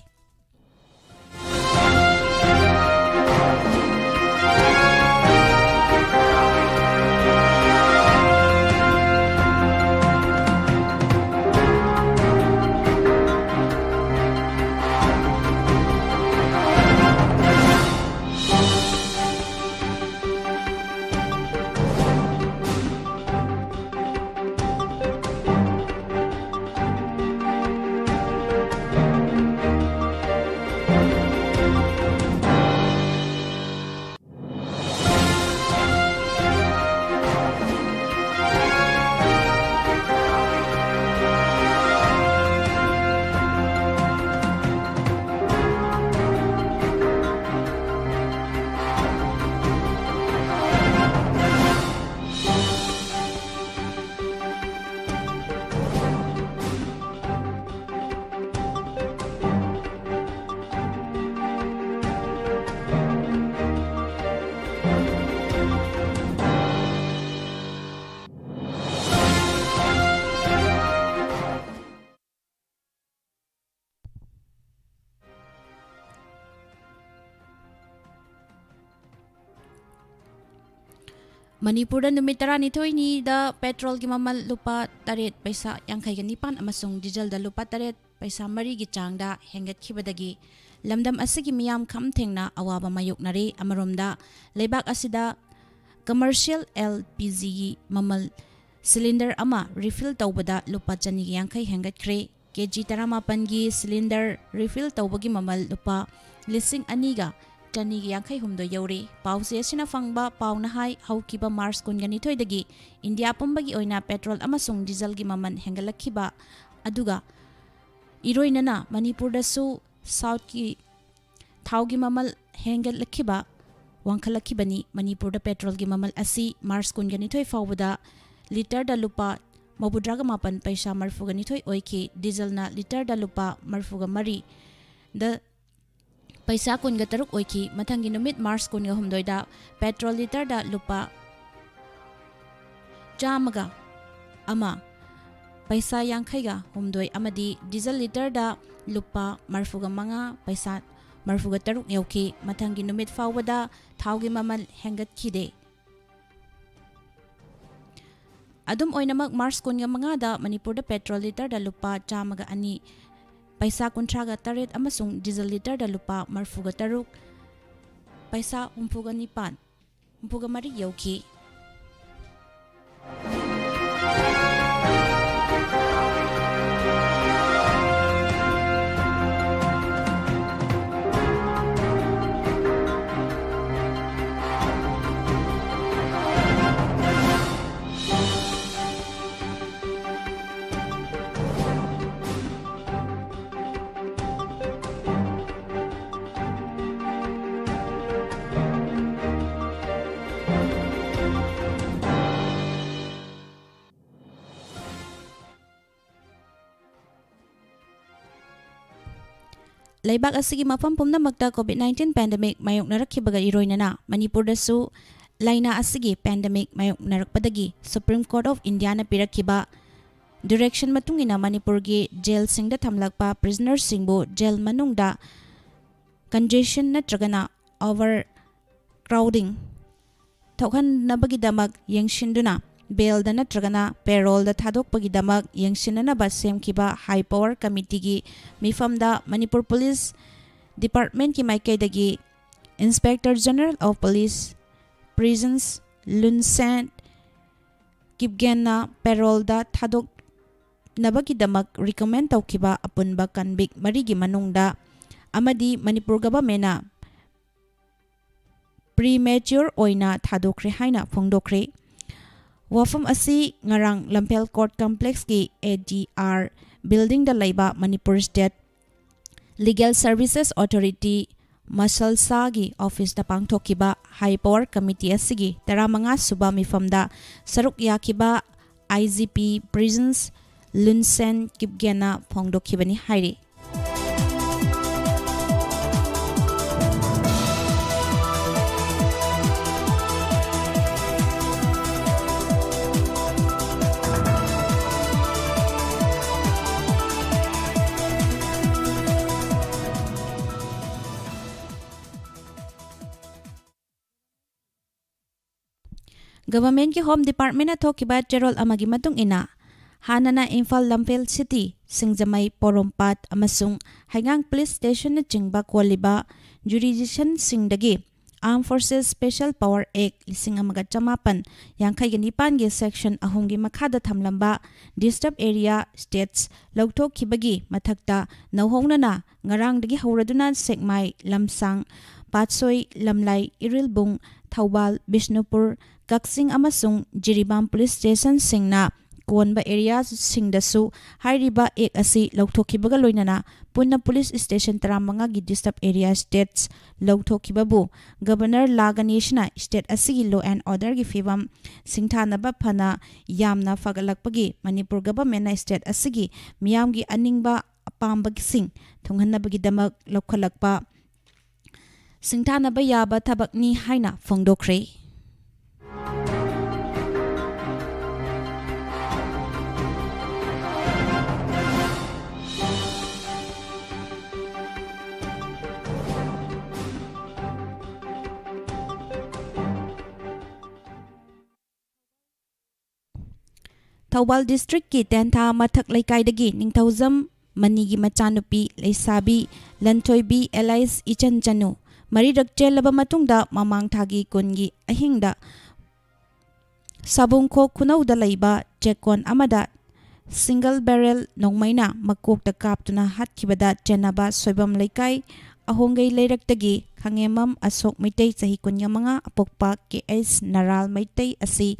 ꯃꯅꯤꯄꯨꯔꯗ ꯅꯨꯃꯤꯠ ꯇꯔꯥꯅꯤꯊꯣꯏꯅꯤꯗ ꯄꯦꯇ꯭ꯔꯣꯜꯒꯤ ꯃꯃꯜ ꯂꯨꯄꯥ ꯇꯔꯦꯠ ꯄꯩꯁꯥ ꯌꯥꯡꯈꯩꯒ ꯅꯤꯄꯥꯟ ꯑꯃꯁꯨꯡ ꯗꯤꯖꯜꯗ ꯂꯨꯄꯥ ꯇꯔꯦꯠ ꯄꯩꯁꯥ ꯃꯔꯤꯒꯤ ꯆꯥꯡꯗ ꯍꯦꯟꯒꯠꯈꯤꯕꯗꯒꯤ ꯂꯝꯗꯝ ꯑꯁꯤꯒꯤ ꯃꯤꯌꯥꯝ ꯈꯝ ꯊꯦꯡꯅ ꯑꯋꯥꯕ ꯃꯥꯌꯣꯛꯅꯔꯦ꯫ ꯑꯃꯔꯣꯝꯗ, ꯂꯩꯕꯥꯛ ꯑꯁꯤꯗ commercial L P Gꯒꯤ ꯃꯃꯜ ꯁꯤꯂꯤꯟꯗꯔ ꯑꯃ refill ꯇꯧꯕꯗ ꯂꯨꯄꯥ ꯆꯅꯤꯒ ꯌꯥꯡꯈꯩ ꯍꯦꯟꯒꯠꯈ꯭ꯔꯦ꯫ ꯀꯦ ꯖꯤ ꯇꯔꯥꯃꯥꯄꯟꯒꯤ ꯁꯤꯂꯤꯟꯗꯔ refill ꯇꯧꯕꯒꯤ ꯃꯃꯜ ꯂꯨꯄꯥ ꯂꯤꯁꯤꯡ ꯑꯅꯤꯒ ꯆꯅꯤꯒ ꯌꯥꯡꯈꯩ ꯍꯨꯝꯗꯣꯏ ꯌꯧꯔꯦ꯫ ꯄꯥꯎꯆꯦ ꯑꯁꯤꯅ ꯐꯪꯕ ꯄꯥꯎꯅ ꯍꯥꯏ, ꯍꯧꯈꯤꯕ ꯃꯥꯔꯆ ꯀꯨꯟꯒ ꯅꯤꯊꯣꯏꯗꯒꯤ ꯏꯟꯗꯤꯌꯥ ꯄꯨꯝꯕꯒꯤ ꯑꯣꯏꯅ ꯄꯦꯇ꯭ꯔꯣꯜ ꯑꯃꯁꯨꯡ ꯗꯤꯖꯜꯒꯤ ꯃꯃꯜ ꯍꯦꯟꯒꯠꯂꯛꯈꯤꯕ ꯑꯗꯨꯒ ꯏꯔꯣꯏꯅꯅ ꯃꯅꯤꯄꯨꯔꯗꯁꯨ ꯁꯥꯎꯠꯀꯤ ꯊꯥꯎꯒꯤ ꯃꯃꯜ ꯍꯦꯟꯒꯠꯂꯛꯈꯤꯕ, ꯋꯥꯡꯈꯠꯂꯛꯈꯤꯕꯅꯤ꯫ ꯃꯅꯤꯄꯨꯔꯗ ꯄꯦꯇ꯭ꯔꯣꯜꯒꯤ ꯃꯃꯜ ꯑꯁꯤ ꯃꯥꯔꯆ ꯀꯨꯟꯒ ꯅꯤꯊꯣꯏ ꯐꯥꯎꯕꯗ ꯂꯤꯇꯔꯗ ꯂꯨꯄꯥ ꯃꯧꯗ꯭ꯔꯥꯒ ꯃꯥꯄꯟ ꯄꯩꯁꯥ ꯃꯔꯤꯐꯨꯒ ꯅꯤꯊꯣꯏ ꯑꯣꯏꯈꯤ꯫ ꯗꯤꯖꯜꯅ ꯂꯤꯇꯔꯗ ꯂꯨꯄꯥ ꯃꯔꯤꯐꯨꯒ ꯃꯔꯤꯗ ꯄꯩꯁꯥ ꯀꯨꯟꯒ ꯇꯔꯨꯛ ꯑꯣꯏꯈꯤ꯫ ꯃꯊꯪꯒꯤ ꯅꯨꯃꯤꯠ ꯃꯥꯔꯆ ꯀꯨꯟꯒ ꯍꯨꯝꯗꯣꯏꯗ ꯄꯦꯇ꯭ꯔꯣꯜ ꯂꯤꯇꯔꯗ ꯂꯨꯄꯥ ꯆꯥꯝꯃꯒ ꯑꯃ ꯄꯩꯁꯥ ꯌꯥꯡꯈꯩꯒ ꯍꯨꯝꯗꯣꯏ ꯑꯃꯗꯤ ꯗꯤꯖꯜ ꯂꯤꯇꯔꯗ ꯂꯨꯄꯥ ꯃꯔꯤꯐꯨꯒ ꯃꯉꯥ ꯄꯩꯁꯥ ꯃꯔꯤꯐꯨꯒ ꯇꯔꯨꯛ ꯌꯧꯈꯤ꯫ ꯃꯊꯪꯒꯤ ꯅꯨꯃꯤꯠ ꯐꯥꯎꯕꯗ ꯊꯥꯎꯒꯤ ꯃꯃꯜ ꯍꯦꯟꯒꯠꯈꯤꯗꯦ꯫ ꯑꯗꯨꯝ ꯑꯣꯏꯅꯃꯛ, ꯃꯥꯔꯆ ꯀꯨꯟꯒ ꯃꯉꯥꯗ ꯃꯅꯤꯄꯨꯔꯗ ꯄꯦꯇ꯭ꯔꯣꯜ ꯂꯤꯇꯔꯗ ꯂꯨꯄꯥ ꯆꯥꯝꯃꯒ ꯑꯅꯤ ꯄꯩꯁꯥ ꯀꯨꯟꯊ꯭ꯔꯥꯒ ꯇꯔꯦꯠ ꯑꯃꯁꯨꯡ ꯗꯤꯖꯜ ꯂꯤꯇꯔꯗ ꯂꯨꯄꯥ ꯃꯔꯤꯐꯨꯒ ꯇꯔꯨꯛ ꯄꯩꯁꯥ ꯍꯨꯝꯐꯨꯒ ꯅꯤꯄꯥꯟ ꯍꯨꯝꯐꯨꯒ ꯃꯔꯤ ꯌꯧꯈꯤ꯫ ꯂꯩꯕꯥꯛ ꯑꯁꯤꯒꯤ ꯃꯐꯝ ꯄꯨꯝꯅꯃꯛꯇ COVID nineteen pandemic ꯃꯥꯌꯣꯛꯅꯔꯛꯈꯤꯕꯒ ꯏꯔꯣꯏꯅꯅ ꯃꯅꯤꯄꯨꯔꯗꯁꯨ ꯂꯥꯏꯅꯥ ꯑꯁꯤꯒꯤ pandemic ꯃꯥꯌꯣꯛꯅꯔꯛꯄꯗꯒꯤ Supreme Court of Indiaꯅ ꯄꯤꯔꯛꯈꯤꯕ direction ꯃꯇꯨꯡ ꯏꯟꯅ ꯃꯅꯤꯄꯨꯔꯒꯤ ꯖꯦꯜꯁꯤꯡꯗ ꯊꯝꯂꯛꯄ prisonerꯁꯤꯡꯕꯨ ꯖꯦꯜ ꯃꯅꯨꯡꯗ congestion ꯅꯠꯇ꯭ꯔꯒꯅ overcrowding ꯊꯣꯛꯍꯟꯅꯕꯒꯤꯗꯃꯛ ꯌꯦꯡꯁꯤꯟꯗꯨꯅ ꯕꯦꯜꯗ ꯅꯠꯇ꯭ꯔꯒꯅ ꯄꯦꯔꯣꯜꯗ ꯊꯥꯗꯣꯛꯄꯒꯤꯗꯃꯛ ꯌꯦꯡꯁꯤꯟꯅꯅꯕ ꯁꯦꯝꯈꯤꯕ ꯍꯥꯏ ꯄꯋꯥꯔ ꯀꯃꯤꯇꯤꯒꯤ ꯃꯤꯐꯝꯗ ꯃꯅꯤꯄꯨꯔ ꯄꯨꯂꯤꯁ ꯗꯤꯄꯥꯔꯠꯃꯦꯟꯠꯀꯤ ꯃꯥꯏꯀꯩꯗꯒꯤ Inspector General of Police, Prisons ꯂꯨꯟꯁꯦꯟ ꯀꯤꯞꯒꯦꯟꯅ ꯄꯦꯔꯣꯜꯗ ꯊꯥꯗꯣꯛꯅꯕꯒꯤꯗꯃꯛ ꯔꯤꯀꯃꯦꯟ ꯇꯧꯈꯤꯕ ꯑꯄꯨꯟꯕ ꯀꯟꯚꯤꯛ ꯃꯔꯤꯒꯤ ꯃꯅꯨꯡꯗ ꯑꯃꯗꯤ ꯃꯅꯤꯄꯨꯔ ꯒꯚꯔꯟꯃꯦꯟꯠꯅ ꯄ꯭ꯔꯤꯃꯦꯆ꯭ꯌꯣꯔ ꯑꯣꯏꯅ ꯊꯥꯗꯣꯛꯈ꯭ꯔꯦ ꯍꯥꯏꯅ ꯐꯣꯡꯗꯣꯛꯈ꯭ꯔꯦ꯫ ꯋꯥꯐꯝ ꯑꯁꯤ ꯉꯔꯥꯡ ꯂꯝꯐꯦꯜ ꯀꯣꯔꯠ ꯀꯝꯄ꯭ꯂꯦꯛꯁꯀꯤ ꯑꯦ ꯗꯤ ꯑꯥꯔ ꯕꯤꯜꯗꯤꯡꯗ ꯂꯩꯕ Manipur state legal services authority ꯃꯁꯜꯁꯥꯒꯤ ꯑꯣꯐꯤꯁꯇ ꯄꯥꯡꯊꯣꯛꯈꯤꯕ ꯍꯥꯏ ꯄꯋꯥꯔ ꯀꯃꯤꯇꯤ ꯑꯁꯤꯒꯤ ꯇꯔꯥꯃꯉꯥ ꯁꯨꯕ ꯃꯤꯐꯝꯗ ꯁꯔꯨꯛ ꯌꯥꯈꯤꯕ ꯑꯥꯏ ꯖꯤ ꯄꯤ ꯄ꯭ꯔꯤꯖꯟꯁ ꯂꯨꯟꯁꯦꯟ ꯀꯤꯞꯒꯦꯟꯅ ꯐꯣꯡꯗꯣꯛꯈꯤꯕꯅꯤ ꯍꯥꯏꯔꯤ꯫ ꯒꯚꯔꯟꯃꯦꯟꯠꯀꯤ ꯍꯣꯝ ꯗꯤꯄꯥꯔꯠꯃꯦꯟꯠꯅ ꯊꯣꯛꯈꯤꯕ ꯆꯦꯔꯣꯜ ꯑꯃꯒꯤ ꯃꯇꯨꯡ ꯏꯟꯅ, ꯍꯥꯟꯅꯅ ꯏꯝꯐꯥꯜ ꯂꯝꯐꯦꯜ ꯁꯤꯇꯤ, ꯁꯤꯡꯖꯃꯩ, ꯄꯣꯔꯣꯝꯄꯥꯠ ꯑꯃꯁꯨꯡ ꯍꯩꯉꯥꯡ police ꯁ꯭ꯇꯦꯁꯟꯅꯆꯤꯡꯕ ꯀꯣꯜꯂꯤꯕ ꯖꯨꯔꯤꯗꯤꯛꯁꯟꯁꯤꯡꯗꯒꯤ Armed Forces Special Power Act ꯂꯤꯁꯤꯡ ꯑꯃꯒ ꯆꯃꯥꯄꯟ ꯌꯥꯡꯈꯩꯒ ꯅꯤꯄꯥꯟꯒꯤ ꯁꯦꯛꯁꯟ ꯑꯍꯨꯝꯒꯤ ꯃꯈꯥꯗ ꯊꯝꯂꯝꯕ ꯗꯤꯁꯇꯔꯕ ꯑꯦꯔꯤꯌꯥ ꯁ꯭ꯇꯦꯠꯁ ꯂꯧꯊꯣꯛꯈꯤꯕꯒꯤ ꯃꯊꯛꯇ, ꯅꯧꯍꯧꯅꯅ ꯉꯔꯥꯡꯗꯒꯤ ꯍꯧꯔꯗꯨꯅ ꯁꯦꯛꯃꯥꯏ, ꯂꯝꯁꯥꯡ, ꯄꯥꯠꯁꯣꯏ, ꯂꯝꯂꯥꯏ, ꯏꯔꯤꯜꯕꯨꯡ, ꯊꯧꯕꯥꯜ, ꯕꯤꯁꯅꯨꯄꯨꯔ, ꯀꯛꯆꯤꯡ ꯑꯃꯁꯨꯡ ꯖꯤꯔꯤꯕꯥꯝ ꯄꯨꯂꯤꯁ ꯁ꯭ꯇꯦꯁꯟꯁꯤꯡꯅ ꯀꯣꯟꯕ ꯑꯦꯔꯤꯌꯥꯁꯤꯡꯗꯁꯨ ꯍꯥꯏꯔꯤꯕ ꯑꯦꯛ ꯑꯁꯤ ꯂꯧꯊꯣꯛꯈꯤꯕꯒ ꯂꯣꯏꯅꯅ ꯄꯨꯟꯅ ꯄꯨꯂꯤꯁ ꯁ꯭ꯇꯦꯁꯟ ꯇꯔꯥꯃꯉꯥꯒꯤ ꯗꯤꯁꯇꯔꯕ ꯑꯦꯔꯤꯌꯥ ꯁ꯭ꯇꯦꯠꯁ ꯂꯧꯊꯣꯛꯈꯤꯕꯕꯨ ꯒꯕꯔꯅꯔ ꯂꯥ ꯒꯅꯦꯁꯅ ꯁ꯭ꯇꯦꯠ ꯑꯁꯤꯒꯤ law and orderꯒꯤ ꯐꯤꯕꯝ ꯁꯤꯡꯊꯥꯅꯕ ꯐꯅ ꯌꯥꯝꯅ ꯐꯒꯠꯂꯛꯄꯒꯤ ꯃꯅꯤꯄꯨꯔ ꯒꯕꯔꯃꯦꯟꯠꯅ ꯁ꯭ꯇꯦꯠ ꯑꯁꯤꯒꯤ ꯃꯤꯌꯥꯝꯒꯤ ꯑꯅꯤꯡꯕ ꯑꯄꯥꯝꯕꯁꯤꯡ ꯊꯨꯡꯍꯟꯅꯕꯒꯤꯗꯃꯛ ꯂꯧꯈꯠꯂꯛꯄ ꯁꯤꯡꯊꯥꯅꯕ ꯌꯥꯕ ꯊꯕꯛꯅꯤ ꯍꯥꯏꯅ ꯐꯣꯡꯗꯣꯛꯈ꯭ꯔꯦ꯫ ꯊꯧꯕꯥꯜ ꯗꯤꯁꯇ꯭ꯔꯤꯛꯀꯤ ꯇꯦꯟꯊꯥ ꯃꯊꯛ ꯂꯩꯀꯥꯏꯗꯒꯤ ꯅꯤꯡꯊꯧꯖꯝ ꯃꯅꯤꯒꯤ ꯃꯆꯥꯅꯨꯄꯤ ꯂꯩꯁꯥꯕꯤ ꯂꯟꯊꯣꯏꯕꯤ ꯑꯦꯂꯥꯏꯁ ꯏꯆꯟ ꯆꯅꯨ ꯃꯔꯤꯔꯛ ꯆꯦꯜꯂꯕ ꯃꯇꯨꯡꯗ ꯃꯃꯥꯡ ꯊꯥꯒꯤ ꯀꯨꯟꯒꯤ ꯑꯍꯤꯡꯗ ꯁꯥꯕꯨꯡꯈꯣꯛ ꯈꯨꯅꯧꯗ ꯂꯩꯕ ꯆꯦꯛꯀꯣꯟ ꯑꯃꯗ single barrel ꯅꯣꯡꯃꯩꯅ ꯃꯀꯣꯛꯇ ꯀꯥꯞꯇꯨꯅ ꯍꯥꯠꯈꯤꯕꯗ ꯆꯦꯟꯅꯕ ꯁꯣꯏꯕꯝ ꯂꯩꯀꯥꯏ ꯑꯍꯣꯡꯒꯩ ꯂꯩꯔꯛꯇꯒꯤ ꯈꯥꯉꯦꯝꯕꯝ ꯑꯁꯣꯛ ꯃꯩꯇꯩ, ꯆꯍꯤ ꯀꯨꯟꯃꯉꯥ, ꯑꯄꯣꯛꯄ ꯀꯦ ꯑꯩꯆ ꯅꯔꯥꯜ ꯃꯩꯇꯩ ꯑꯁꯤ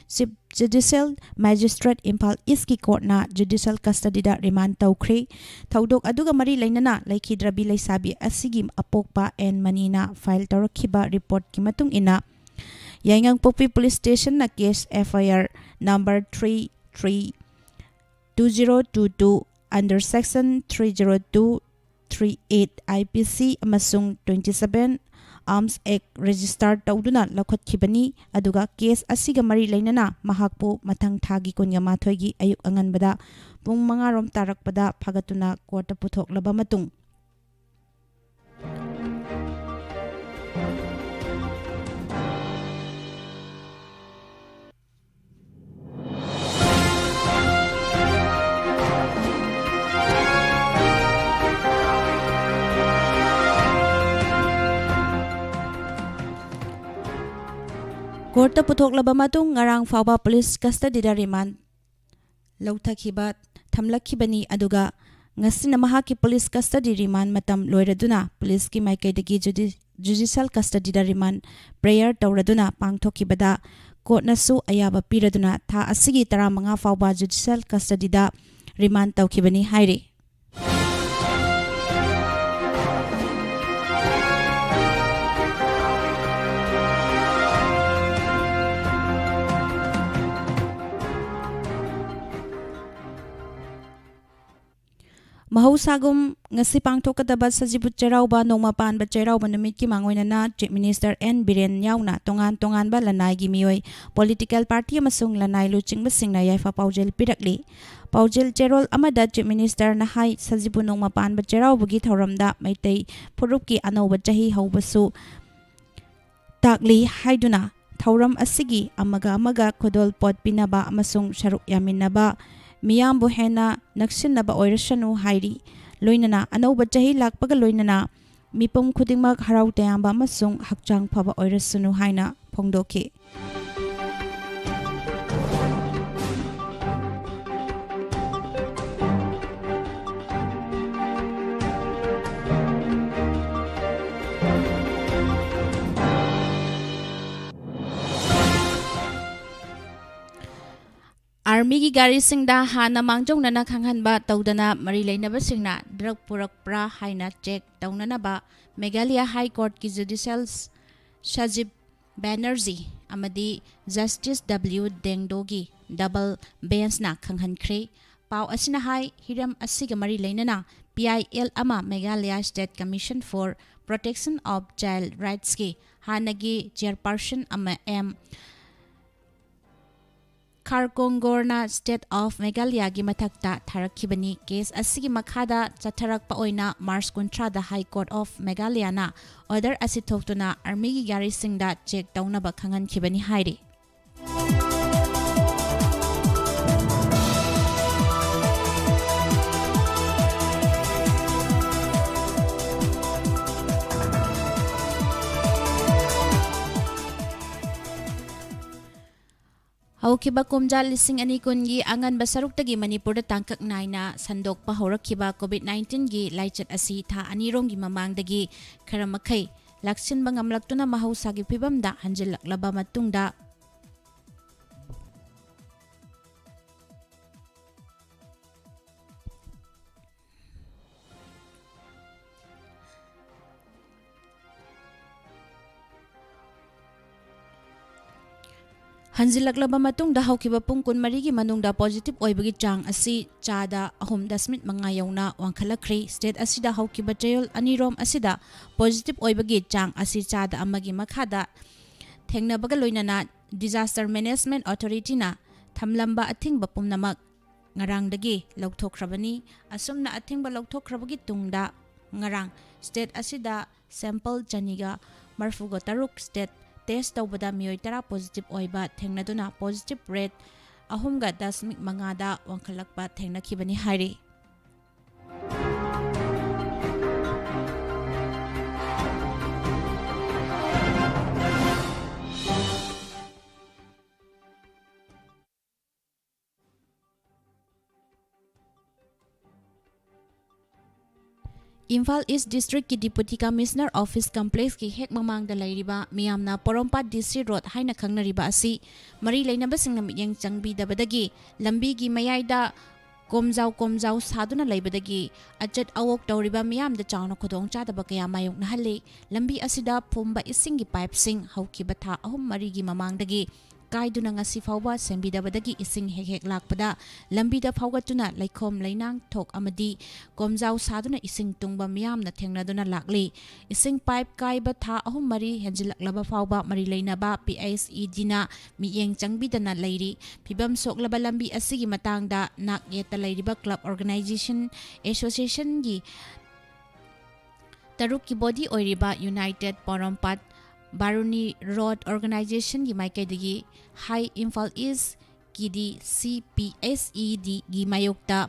Chief Judicial Magistrate ꯏꯝꯐꯥꯜ ꯏꯁꯀꯤ ꯀꯣꯔꯠꯅ judicial custodyꯗ remand ꯇꯧꯈ꯭ꯔꯦ꯫ ꯊꯧꯗꯣꯛ ꯑꯗꯨꯒ ꯃꯔꯤ ꯂꯩꯅꯅ ꯂꯩꯈꯤꯗ꯭ꯔꯕꯤ ꯂꯩꯁꯥꯕꯤ ꯑꯁꯤꯒꯤ ꯑꯄꯣꯛꯄ ꯑꯦꯟ ꯃꯅꯤꯅ file ꯇꯧꯔꯛꯈꯤꯕ reportꯀꯤ ꯃꯇꯨꯡ ꯏꯟꯅ, ꯌꯥꯏꯉꯪꯄꯣꯛꯄꯤ police stationꯅ case F I R number three three two zero two two under section three zero two three eight I P C ꯑꯃꯁꯨꯡ twenty seven Arms Act register ꯇꯧꯗꯨꯅ ꯂꯧꯈꯠꯈꯤꯕꯅꯤ꯫ ꯑꯗꯨꯒ case ꯑꯁꯤꯒ ꯃꯔꯤ ꯂꯩꯅꯅ ꯃꯍꯥꯛꯄꯨ ꯃꯊꯪ ꯊꯥꯒꯤ ꯀꯨꯟꯃꯥꯊꯣꯏꯒꯤ ꯑꯌꯨꯛ ꯑꯉꯟꯕꯗ ꯄꯨꯡ ꯃꯉꯥ ꯔꯣꯝ ꯇꯥꯔꯛꯄꯗ ꯐꯥꯒꯠꯇꯨꯅ ꯀꯣꯔꯠꯇ ꯄꯨꯊꯣꯛꯂꯕ ꯃꯇꯨꯡ, ꯀꯣꯔꯠꯇ ꯄꯨꯊꯣꯛꯂꯕ ꯃꯇꯨꯡ, ꯉꯔꯥꯡ ꯐꯥꯎꯕ police custodyꯗ remand ꯂꯧꯊꯈꯤꯕ ꯊꯝꯂꯛꯈꯤꯕꯅꯤ꯫ ꯑꯗꯨꯒ ꯉꯁꯤꯅ ꯃꯍꯥꯛꯀꯤ police custody remand ꯃꯇꯝ ꯂꯣꯏꯔꯗꯨꯅ policeꯀꯤ ꯃꯥꯏꯀꯩꯗꯒꯤ judi-, judicial custodyꯗ remand prayer ꯇꯧꯔꯗꯨꯅ ꯄꯥꯡꯊꯣꯛꯈꯤꯕꯗ ꯀꯣꯔꯠꯅꯁꯨ ꯑꯌꯥꯕ ꯄꯤꯔꯗꯨꯅ ꯊꯥ ꯑꯁꯤꯒꯤ ꯇꯔꯥꯃꯉꯥ ꯐꯥꯎꯕ judicial custodyꯗ remand ꯇꯧꯈꯤꯕꯅꯤ ꯍꯥꯏꯔꯤ꯫ ꯃꯍꯧꯁꯥꯒꯨꯝ ꯉꯁꯤ ꯄꯥꯡꯊꯣꯛꯀꯗꯕ ꯁꯖꯤꯕꯨ ꯆꯩꯔꯥꯎꯕ ꯅꯣꯡꯃ ꯄꯥꯟꯕ ꯆꯩꯔꯥꯎꯕ ꯅꯨꯃꯤꯠꯀꯤ ꯃꯥꯡꯑꯣꯏꯅꯅ Chief Minister N ꯕꯤꯔꯦꯟ ꯌꯥꯎꯅ ꯇꯣꯉꯥꯟ ꯇꯣꯉꯥꯟꯕ ꯂꯅꯥꯏꯒꯤ ꯃꯤꯑꯣꯏ, political party ꯑꯃꯁꯨꯡ ꯂꯅꯥꯏ ꯂꯨꯆꯤꯡꯕꯁꯤꯡꯅ ꯌꯥꯏꯐ ꯄꯥꯎꯖꯦꯜ ꯄꯤꯔꯛꯂꯤ꯫ ꯄꯥꯎꯖꯦꯜ ꯆꯦꯔꯣꯜ ꯑꯃꯗ Chief Ministerꯅ ꯍꯥꯏ, ꯁꯖꯤꯕꯨ ꯅꯣꯡꯃ ꯄꯥꯟꯕ ꯆꯩꯔꯥꯎꯕꯒꯤ ꯊꯧꯔꯝꯗ ꯃꯩꯇꯩ ꯐꯨꯔꯨꯞꯀꯤ ꯑꯅꯧꯕ ꯆꯍꯤ ꯍꯧꯕꯁꯨ ꯇꯥꯛꯂꯤ ꯍꯥꯏꯗꯨꯅ ꯊꯧꯔꯝ ꯑꯁꯤꯒꯤ ꯑꯃꯒ ꯑꯃꯒ ꯈꯨꯗꯣꯜ ꯄꯣꯠ ꯄꯤꯅꯕ ꯑꯃꯁꯨꯡ ꯁꯔꯨꯛ ꯌꯥꯃꯤꯟꯅꯕ ꯃꯤꯌꯥꯝꯕꯨ ꯍꯦꯟꯅ ꯅꯛꯁꯤꯟꯅꯕ ꯑꯣꯏꯔꯁꯅꯨ ꯍꯥꯏꯔꯤ꯫ ꯂꯣꯏꯅꯅ ꯑꯅꯧꯕ ꯆꯍꯤ ꯂꯥꯛꯄꯒ ꯂꯣꯏꯅꯅ ꯃꯤꯄꯨꯝ ꯈꯨꯗꯤꯡꯃꯛ ꯍꯔꯥꯎ ꯇꯌꯥꯝꯕ ꯑꯃꯁꯨꯡ ꯍꯛꯆꯥꯡ ꯐꯕ ꯑꯣꯏꯔꯁꯅꯨ ꯍꯥꯏꯅ ꯐꯣꯡꯗꯣꯛꯈꯤ꯫ ꯑꯥꯔꯃꯤꯒꯤ ꯒꯥꯔꯤꯁꯤꯡꯗ ꯍꯥꯟꯅ ꯃꯥꯡꯖꯧꯅꯅ ꯈꯪꯍꯟꯕ ꯇꯧꯗꯅ ꯃꯔꯤ ꯂꯩꯅꯕꯁꯤꯡꯅ ꯗ꯭ꯔꯒ ꯄꯨꯔꯛꯄ꯭ꯔꯥ ꯍꯥꯏꯅ ꯆꯦꯛ ꯇꯧꯅꯅꯕ ꯃꯦꯘꯥꯂꯌꯥ ꯍꯥꯏ ꯀꯣꯔꯠꯀꯤ ꯖꯨꯗꯤꯁꯤꯌꯦꯜ ꯁꯖꯤꯕ ꯕꯦꯅꯔꯖꯤ ꯑꯃꯗꯤ ꯖꯁꯇꯤꯁ ꯗꯕ꯭ꯂꯤꯌꯨ ꯗꯦꯡꯗꯣꯒꯤ ꯗꯕꯜ ꯕꯦꯟꯁꯅ ꯈꯪꯍꯟꯈ꯭ꯔꯦ꯫ ꯄꯥꯎ ꯑꯁꯤꯅ ꯍꯥꯏ, ꯍꯤꯔꯝ ꯑꯁꯤꯒ ꯃꯔꯤ ꯂꯩꯅꯅ ꯄꯤ ꯑꯥꯏ ꯑꯦꯜ ꯑꯃ Meghalaya State Commission for Protection of Child Rightsꯀꯤ ꯍꯥꯟꯅꯒꯤ ꯆꯦꯌꯔꯄꯔꯁꯟ ꯑꯃ ꯑꯦꯝ ꯈꯥꯔꯀꯣꯡꯒꯣꯔꯅ State of Meghalayagꯤ ꯃꯊꯛꯇ ꯊꯥꯔꯛꯈꯤꯕꯅꯤ꯫ ꯀꯦꯁ ꯑꯁꯤꯒꯤ ꯃꯈꯥꯗ ꯆꯠꯊꯔꯛꯄ ꯑꯣꯏꯅ ꯃꯥꯔꯆ ꯀꯨꯟꯊ꯭ꯔꯥꯗ High Court of Meghalayana order ꯑꯁꯤ ꯊꯣꯛꯇꯨꯅ ꯑꯥꯔꯃꯤꯒꯤ ꯒꯥꯔꯤꯁꯤꯡꯗ ꯆꯦꯛ ꯇꯧꯅꯕ ꯈꯪꯍꯟꯈꯤꯕꯅꯤ ꯍꯥꯏꯔꯤ꯫ ꯍꯧꯈꯤꯕ ꯀꯨꯝꯖꯥ ꯂꯤꯁꯤꯡ ꯑꯅꯤ ꯀꯨꯟꯒꯤ ꯑꯉꯟꯕ ꯁꯔꯨꯛꯇꯒꯤ ꯃꯅꯤꯄꯨꯔꯗ ꯇꯥꯡꯀꯛ ꯅꯥꯏꯅ ꯁꯟꯗꯣꯛꯄ ꯍꯧꯔꯛꯈꯤꯕ ꯀꯣꯚꯤꯗ ꯅꯥꯏꯟꯇꯤꯟꯒꯤ ꯂꯥꯏꯆꯠ ꯑꯁꯤ ꯊꯥ ꯑꯅꯤꯔꯣꯝꯒꯤ ꯃꯃꯥꯡꯗꯒꯤ ꯈꯔ ꯃꯈꯩ ꯂꯥꯛꯁꯤꯟꯕ ꯉꯝꯂꯛꯇꯨꯅ ꯃꯍꯧꯁꯥꯒꯤ ꯐꯤꯕꯝꯗ ꯍꯟꯖꯤꯜꯂꯛꯂꯕ ꯃꯇꯨꯡꯗ, ꯍꯟꯖꯤꯜꯂꯛꯂꯕ ꯃꯇꯨꯡꯗ ꯍꯧꯈꯤꯕ ꯄꯨꯡ ꯀꯨꯟꯃꯔꯤꯒꯤ ꯃꯅꯨꯡꯗ ꯄꯣꯖꯤꯇꯤꯚ ꯑꯣꯏꯕꯒꯤ ꯆꯥꯡ ꯑꯁꯤ ꯆꯥꯗ ꯑꯍꯨꯝ ꯗꯁꯃꯤꯛ ꯃꯉꯥ ꯌꯧꯅ ꯋꯥꯡꯈꯠꯂꯛꯈ꯭ꯔꯦ꯫ ꯁ꯭ꯇꯦꯠ ꯑꯁꯤꯗ ꯍꯧꯈꯤꯕ ꯆꯌꯣꯜ ꯑꯅꯤꯔꯣꯝ ꯑꯁꯤꯗ ꯄꯣꯖꯤꯇꯤꯚ ꯑꯣꯏꯕꯒꯤ ꯆꯥꯡ ꯑꯁꯤ ꯆꯥꯗ ꯑꯃꯒꯤ ꯃꯈꯥꯗ ꯊꯦꯡꯅꯕꯒ ꯂꯣꯏꯅꯅ Disaster Management Authorityꯅ ꯊꯝꯂꯝꯕ ꯑꯊꯤꯡꯕ ꯄꯨꯝꯅꯃꯛ ꯉꯔꯥꯡꯗꯒꯤ ꯂꯧꯊꯣꯛꯈ꯭ꯔꯕꯅꯤ꯫ ꯑꯁꯨꯝꯅ ꯑꯊꯤꯡꯕ ꯂꯧꯊꯣꯛꯈ꯭ꯔꯕꯒꯤ ꯇꯨꯡꯗ ꯉꯔꯥꯡ ꯁ꯭ꯇꯦꯠ ꯑꯁꯤꯗ ꯁꯦꯝꯄꯜ ꯆꯅꯤꯒ ꯃꯔꯤꯐꯨꯒ ꯇꯔꯨꯛ ꯁ꯭ꯇꯦꯠ test ꯇꯧꯕꯗ ꯃꯤꯑꯣꯏ ꯇꯔꯥ positive ꯑꯣꯏꯕ ꯊꯦꯡꯅꯗꯨꯅ positive rate ꯑꯍꯨꯝꯒ ꯗꯁꯃꯤꯛ ꯃꯉꯥꯗ ꯋꯥꯡꯈꯠꯂꯛꯄ ꯊꯦꯡꯅꯈꯤꯕꯅꯤ ꯍꯥꯏꯔꯤ꯫ ꯏꯝꯐꯥꯜ ꯏꯁ ꯗꯤꯁꯇ꯭ꯔꯤꯛꯀꯤ Deputy Commissioner Office Complexꯀꯤ ꯍꯦꯛ ꯃꯃꯥꯡꯗ ꯂꯩꯔꯤꯕ ꯃꯤꯌꯥꯝꯅ ꯄꯣꯔꯣꯝꯄꯥꯠ D C Road ꯍꯥꯏꯅ ꯈꯪꯅꯔꯤꯕ ꯑꯁꯤ ꯃꯔꯤ ꯂꯩꯅꯕꯁꯤꯡꯅ ꯃꯤꯠꯌꯦꯡ ꯆꯪꯕꯤꯗꯕꯗꯒꯤ ꯂꯝꯕꯤꯒꯤ ꯃꯌꯥꯏꯗ ꯀꯣꯝꯖꯥꯎ ꯀꯣꯝꯖꯥꯎ ꯁꯥꯗꯨꯅ ꯂꯩꯕꯗꯒꯤ ꯑꯆꯠ ꯑꯋꯣꯛ ꯇꯧꯔꯤꯕ ꯃꯤꯌꯥꯝꯗ ꯆꯥꯎꯅ ꯈꯨꯗꯣꯡꯆꯥꯗꯕ ꯀꯌꯥ ꯃꯥꯌꯣꯛꯅꯍꯜꯂꯤ꯫ ꯂꯝꯕꯤ ꯑꯁꯤꯗ ꯐꯨꯝꯕ ꯏꯁꯤꯡꯒꯤ ꯄꯥꯏꯞꯁꯤꯡ ꯍꯧꯈꯤꯕ ꯊꯥ ꯑꯍꯨꯝ ꯃꯔꯤꯒꯤ ꯃꯃꯥꯡꯗꯒꯤ ꯀꯥꯏꯗꯨꯅ ꯉꯁꯤ ꯐꯥꯎꯕ ꯁꯦꯝꯕꯤꯗꯕꯗꯒꯤ ꯏꯁꯤꯡ ꯍꯦꯛ ꯍꯦꯛ ꯂꯥꯛꯄꯗ ꯂꯝꯕꯤꯗ ꯐꯥꯎꯒꯠꯇꯨꯅ ꯂꯩꯈꯣꯝ ꯂꯩꯅꯥꯡ ꯊꯣꯛ ꯑꯃꯗꯤ ꯀꯣꯝꯖꯥꯎ ꯁꯥꯗꯨꯅ ꯏꯁꯤꯡ ꯇꯨꯡꯕ ꯃꯤꯌꯥꯝꯅ ꯊꯦꯡꯅꯗꯨꯅ ꯂꯥꯛꯂꯤ꯫ ꯏꯁꯤꯡ ꯄꯥꯏꯞ ꯀꯥꯏꯕ ꯊꯥ ꯑꯍꯨꯝ ꯃꯔꯤ ꯍꯦꯟꯖꯤꯜꯂꯛꯂꯕ ꯐꯥꯎꯕ ꯃꯔꯤ ꯂꯩꯅꯕ P H E Dꯅ ꯃꯤꯠꯌꯦꯡ ꯆꯪꯕꯤꯗꯅ ꯂꯩꯔꯤ꯫ ꯐꯤꯕꯝ ꯁꯣꯛꯂꯕ ꯂꯝꯕꯤ ꯑꯁꯤꯒꯤ ꯃꯇꯥꯡꯗ ꯅꯥꯛ ꯌꯦꯠꯇ ꯂꯩꯔꯤꯕ club organization associationꯒꯤ ꯇꯔꯨꯛꯀꯤ body ꯑꯣꯏꯔꯤꯕ United ꯄꯣꯔꯣꯝꯄꯥꯠ ꯕꯥꯔꯨꯅꯤ Road Organizationꯒꯤ ꯃꯥꯏꯀꯩꯗꯒꯤ ꯍꯥꯏ ꯏꯝꯐꯥꯜ ꯏꯁꯀꯤ D C P H E Dꯒꯤ ꯃꯥꯌꯣꯛꯇ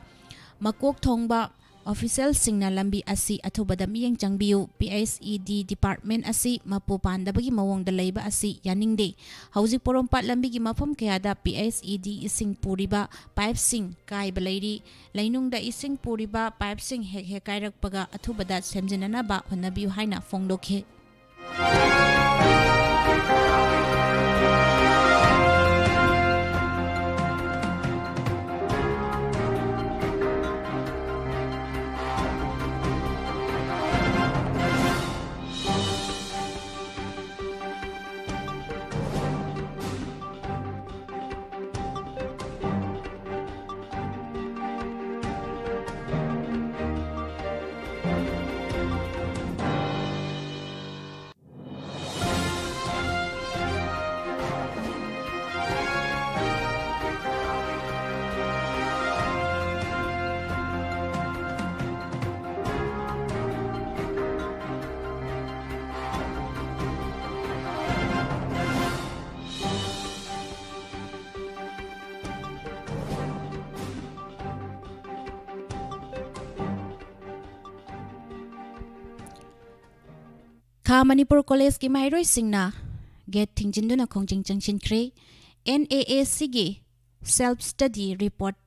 ꯃꯀꯣꯛ ꯊꯣꯡꯕ officialꯁꯤꯡꯅ ꯂꯝꯕꯤ ꯑꯁꯤ ꯑꯊꯨꯕꯗ ꯃꯤꯠꯌꯦꯡ ꯆꯪꯕꯤꯌꯨ, P H E D department ꯑꯁꯤ ꯃꯄꯨ ꯄꯥꯟꯗꯕꯒꯤ ꯃꯑꯣꯡꯗ ꯂꯩꯕ ꯑꯁꯤ ꯌꯥꯅꯤꯡꯗꯦ꯫ ꯍꯧꯖꯤꯛ ꯄꯣꯔꯣꯝꯄꯥꯠ ꯂꯝꯕꯤꯒꯤ ꯃꯐꯝ ꯀꯌꯥꯗ P H E D ꯏꯁꯤꯡ ꯄꯨꯔꯤꯕ ꯄꯥꯏꯞꯁꯤꯡ ꯀꯥꯏꯕ ꯂꯩꯔꯤ꯫ ꯂꯩꯅꯨꯡꯗ ꯏꯁꯤꯡ ꯄꯨꯔꯤꯕ ꯄꯥꯏꯞꯁꯤꯡ ꯍꯦꯛ ꯍꯦꯛ ꯀꯥꯏꯔꯛꯄꯒ ꯑꯊꯨꯕꯗ ꯁꯦꯝꯖꯤꯟꯅꯅꯕ ꯍꯣꯠꯅꯕꯤꯌꯨ ꯍꯥꯏꯅ ꯐꯣꯡꯗꯣꯛꯈꯤ꯫ ꯈꯥ ꯃꯅꯤꯄꯨꯔ ꯀꯣꯂꯦꯖꯀꯤ ꯃꯍꯩꯔꯣꯏꯁꯤꯡꯅ ꯒꯦꯠ ꯊꯤꯡꯖꯤꯟꯗꯨꯅ ꯈꯣꯡꯖꯪ ꯆꯪꯁꯤꯟꯈ꯭ꯔꯦ꯫ ꯑꯦꯟ ꯑꯦ ꯑꯦ ꯁꯤꯒꯤ ꯁꯦꯜꯐ ꯁ꯭ꯇꯗꯤ ꯔꯤꯄꯣꯔꯠ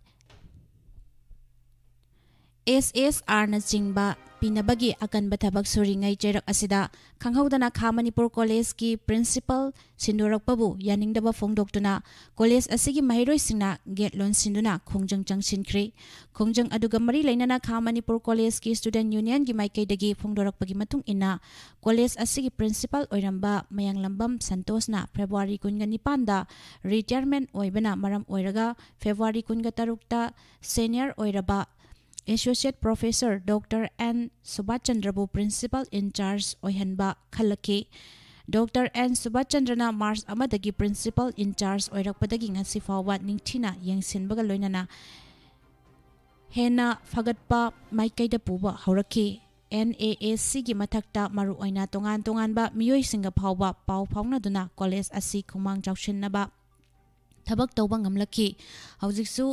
ꯑꯦꯁ ꯑꯦꯁ ꯑꯥꯔꯅꯆꯤꯡꯕ ꯄꯤꯅꯕꯒꯤ ꯑꯀꯟꯕ ꯊꯕꯛ ꯁꯨꯔꯤꯉꯩ ꯆꯩꯔꯛ ꯑꯁꯤꯗ ꯈꯪꯍꯧꯗꯅ ꯈꯥ ꯃꯅꯤꯄꯨꯔ ꯀꯣꯂꯦꯖꯀꯤ ꯄ꯭ꯔꯤꯟꯁꯤꯄꯜ ꯁꯤꯟꯗꯣꯔꯛꯄꯕꯨ ꯌꯥꯅꯤꯡꯗꯕ ꯐꯣꯡꯗꯣꯛꯇꯨꯅ ꯀꯣꯂꯦꯖ ꯑꯁꯤꯒꯤ ꯃꯍꯩꯔꯣꯏꯁꯤꯡꯅ ꯒꯦꯠ ꯂꯣꯟꯁꯤꯟꯗꯨꯅ ꯈꯣꯡꯖꯪ ꯆꯪꯁꯤꯟꯈ꯭ꯔꯤ꯫ ꯈꯣꯡꯖꯪ ꯑꯗꯨꯒ ꯃꯔꯤ ꯂꯩꯅꯅ ꯈꯥ ꯃꯅꯤꯄꯨꯔ ꯀꯣꯂꯦꯖꯀꯤ ꯁ꯭ꯇꯨꯗꯦꯟꯠ ꯌꯨꯅꯤꯌꯟꯒꯤ ꯃꯥꯏꯀꯩꯗꯒꯤ ꯐꯣꯡꯗꯣꯔꯛꯄꯒꯤ ꯃꯇꯨꯡ ꯏꯟꯅ ꯀꯣꯂꯦꯖ ꯑꯁꯤꯒꯤ ꯄ꯭ꯔꯤꯟꯁꯤꯄꯜ ꯑꯣꯏꯔꯝꯕ ꯃꯌꯥꯡꯂꯝꯕꯝ ꯁꯟꯇꯣꯁꯅ ꯐꯦꯕ꯭ꯔꯨꯋꯥꯔꯤ ꯀꯨꯟꯒ ꯅꯤꯄꯥꯟꯗ ꯔꯤꯇꯥꯌꯔꯃꯦꯟꯠ ꯑꯣꯏꯕꯅ ꯃꯔꯝ ꯑꯣꯏꯔꯒ ꯐꯦꯕ꯭ꯔꯨꯋꯥꯔꯤ ꯀꯨꯟꯒ ꯇꯔꯨꯛꯇ ꯁꯦꯅꯤꯌꯔ ꯑꯣꯏꯔꯕ ꯑꯦꯁꯣꯁꯤꯌꯦꯠ ꯄ꯭ꯔꯣꯐꯦꯁꯔ ꯗꯣꯛꯇꯔ ꯑꯦꯟ ꯁꯨꯕꯥꯁꯆꯟꯗ꯭ꯔꯕꯨ ꯄ꯭ꯔꯤꯟꯁꯤꯄꯜ ꯏꯟꯆꯥꯔꯖ ꯑꯣꯏꯍꯟꯕ ꯈꯜꯂꯛꯈꯤ꯫ ꯗꯣꯛꯇꯔ ꯑꯦꯟ ꯁꯨꯕꯥꯁꯆꯟꯗ꯭ꯔꯅ ꯃꯥꯔꯆ ꯑꯃꯗꯒꯤ ꯄ꯭ꯔꯤꯟꯁꯤꯄꯜ ꯏꯟꯆꯥꯔꯖ ꯑꯣꯏꯔꯛꯄꯗꯒꯤ ꯉꯁꯤ ꯐꯥꯎꯕ ꯅꯤꯡꯊꯤꯅ ꯌꯦꯡꯁꯤꯟꯕꯒ ꯂꯣꯏꯅꯅ ꯍꯦꯟꯅ ꯐꯒꯠꯄ ꯃꯥꯏꯀꯩꯗ ꯄꯨꯕ ꯍꯧꯔꯛꯈꯤ꯫ ꯑꯦꯟ ꯑꯦ ꯑꯦ ꯁꯤꯒꯤ ꯃꯊꯛꯇ ꯃꯔꯨꯑꯣꯏꯅ ꯇꯣꯉꯥꯟ ꯇꯣꯉꯥꯟꯕ ꯃꯤꯑꯣꯏꯁꯤꯡꯒ ꯐꯥꯎꯕ ꯄꯥꯎ ꯐꯥꯎꯅꯗꯨꯅ ꯀꯣꯂꯦꯖ ꯑꯁꯤ ꯈꯨꯃꯥꯡ ꯆꯥꯎꯁꯤꯟꯅꯕ ꯊꯕꯛ ꯇꯧꯕ ꯉꯝꯂꯛꯈꯤ꯫ ꯍꯧꯖꯤꯛꯁꯨ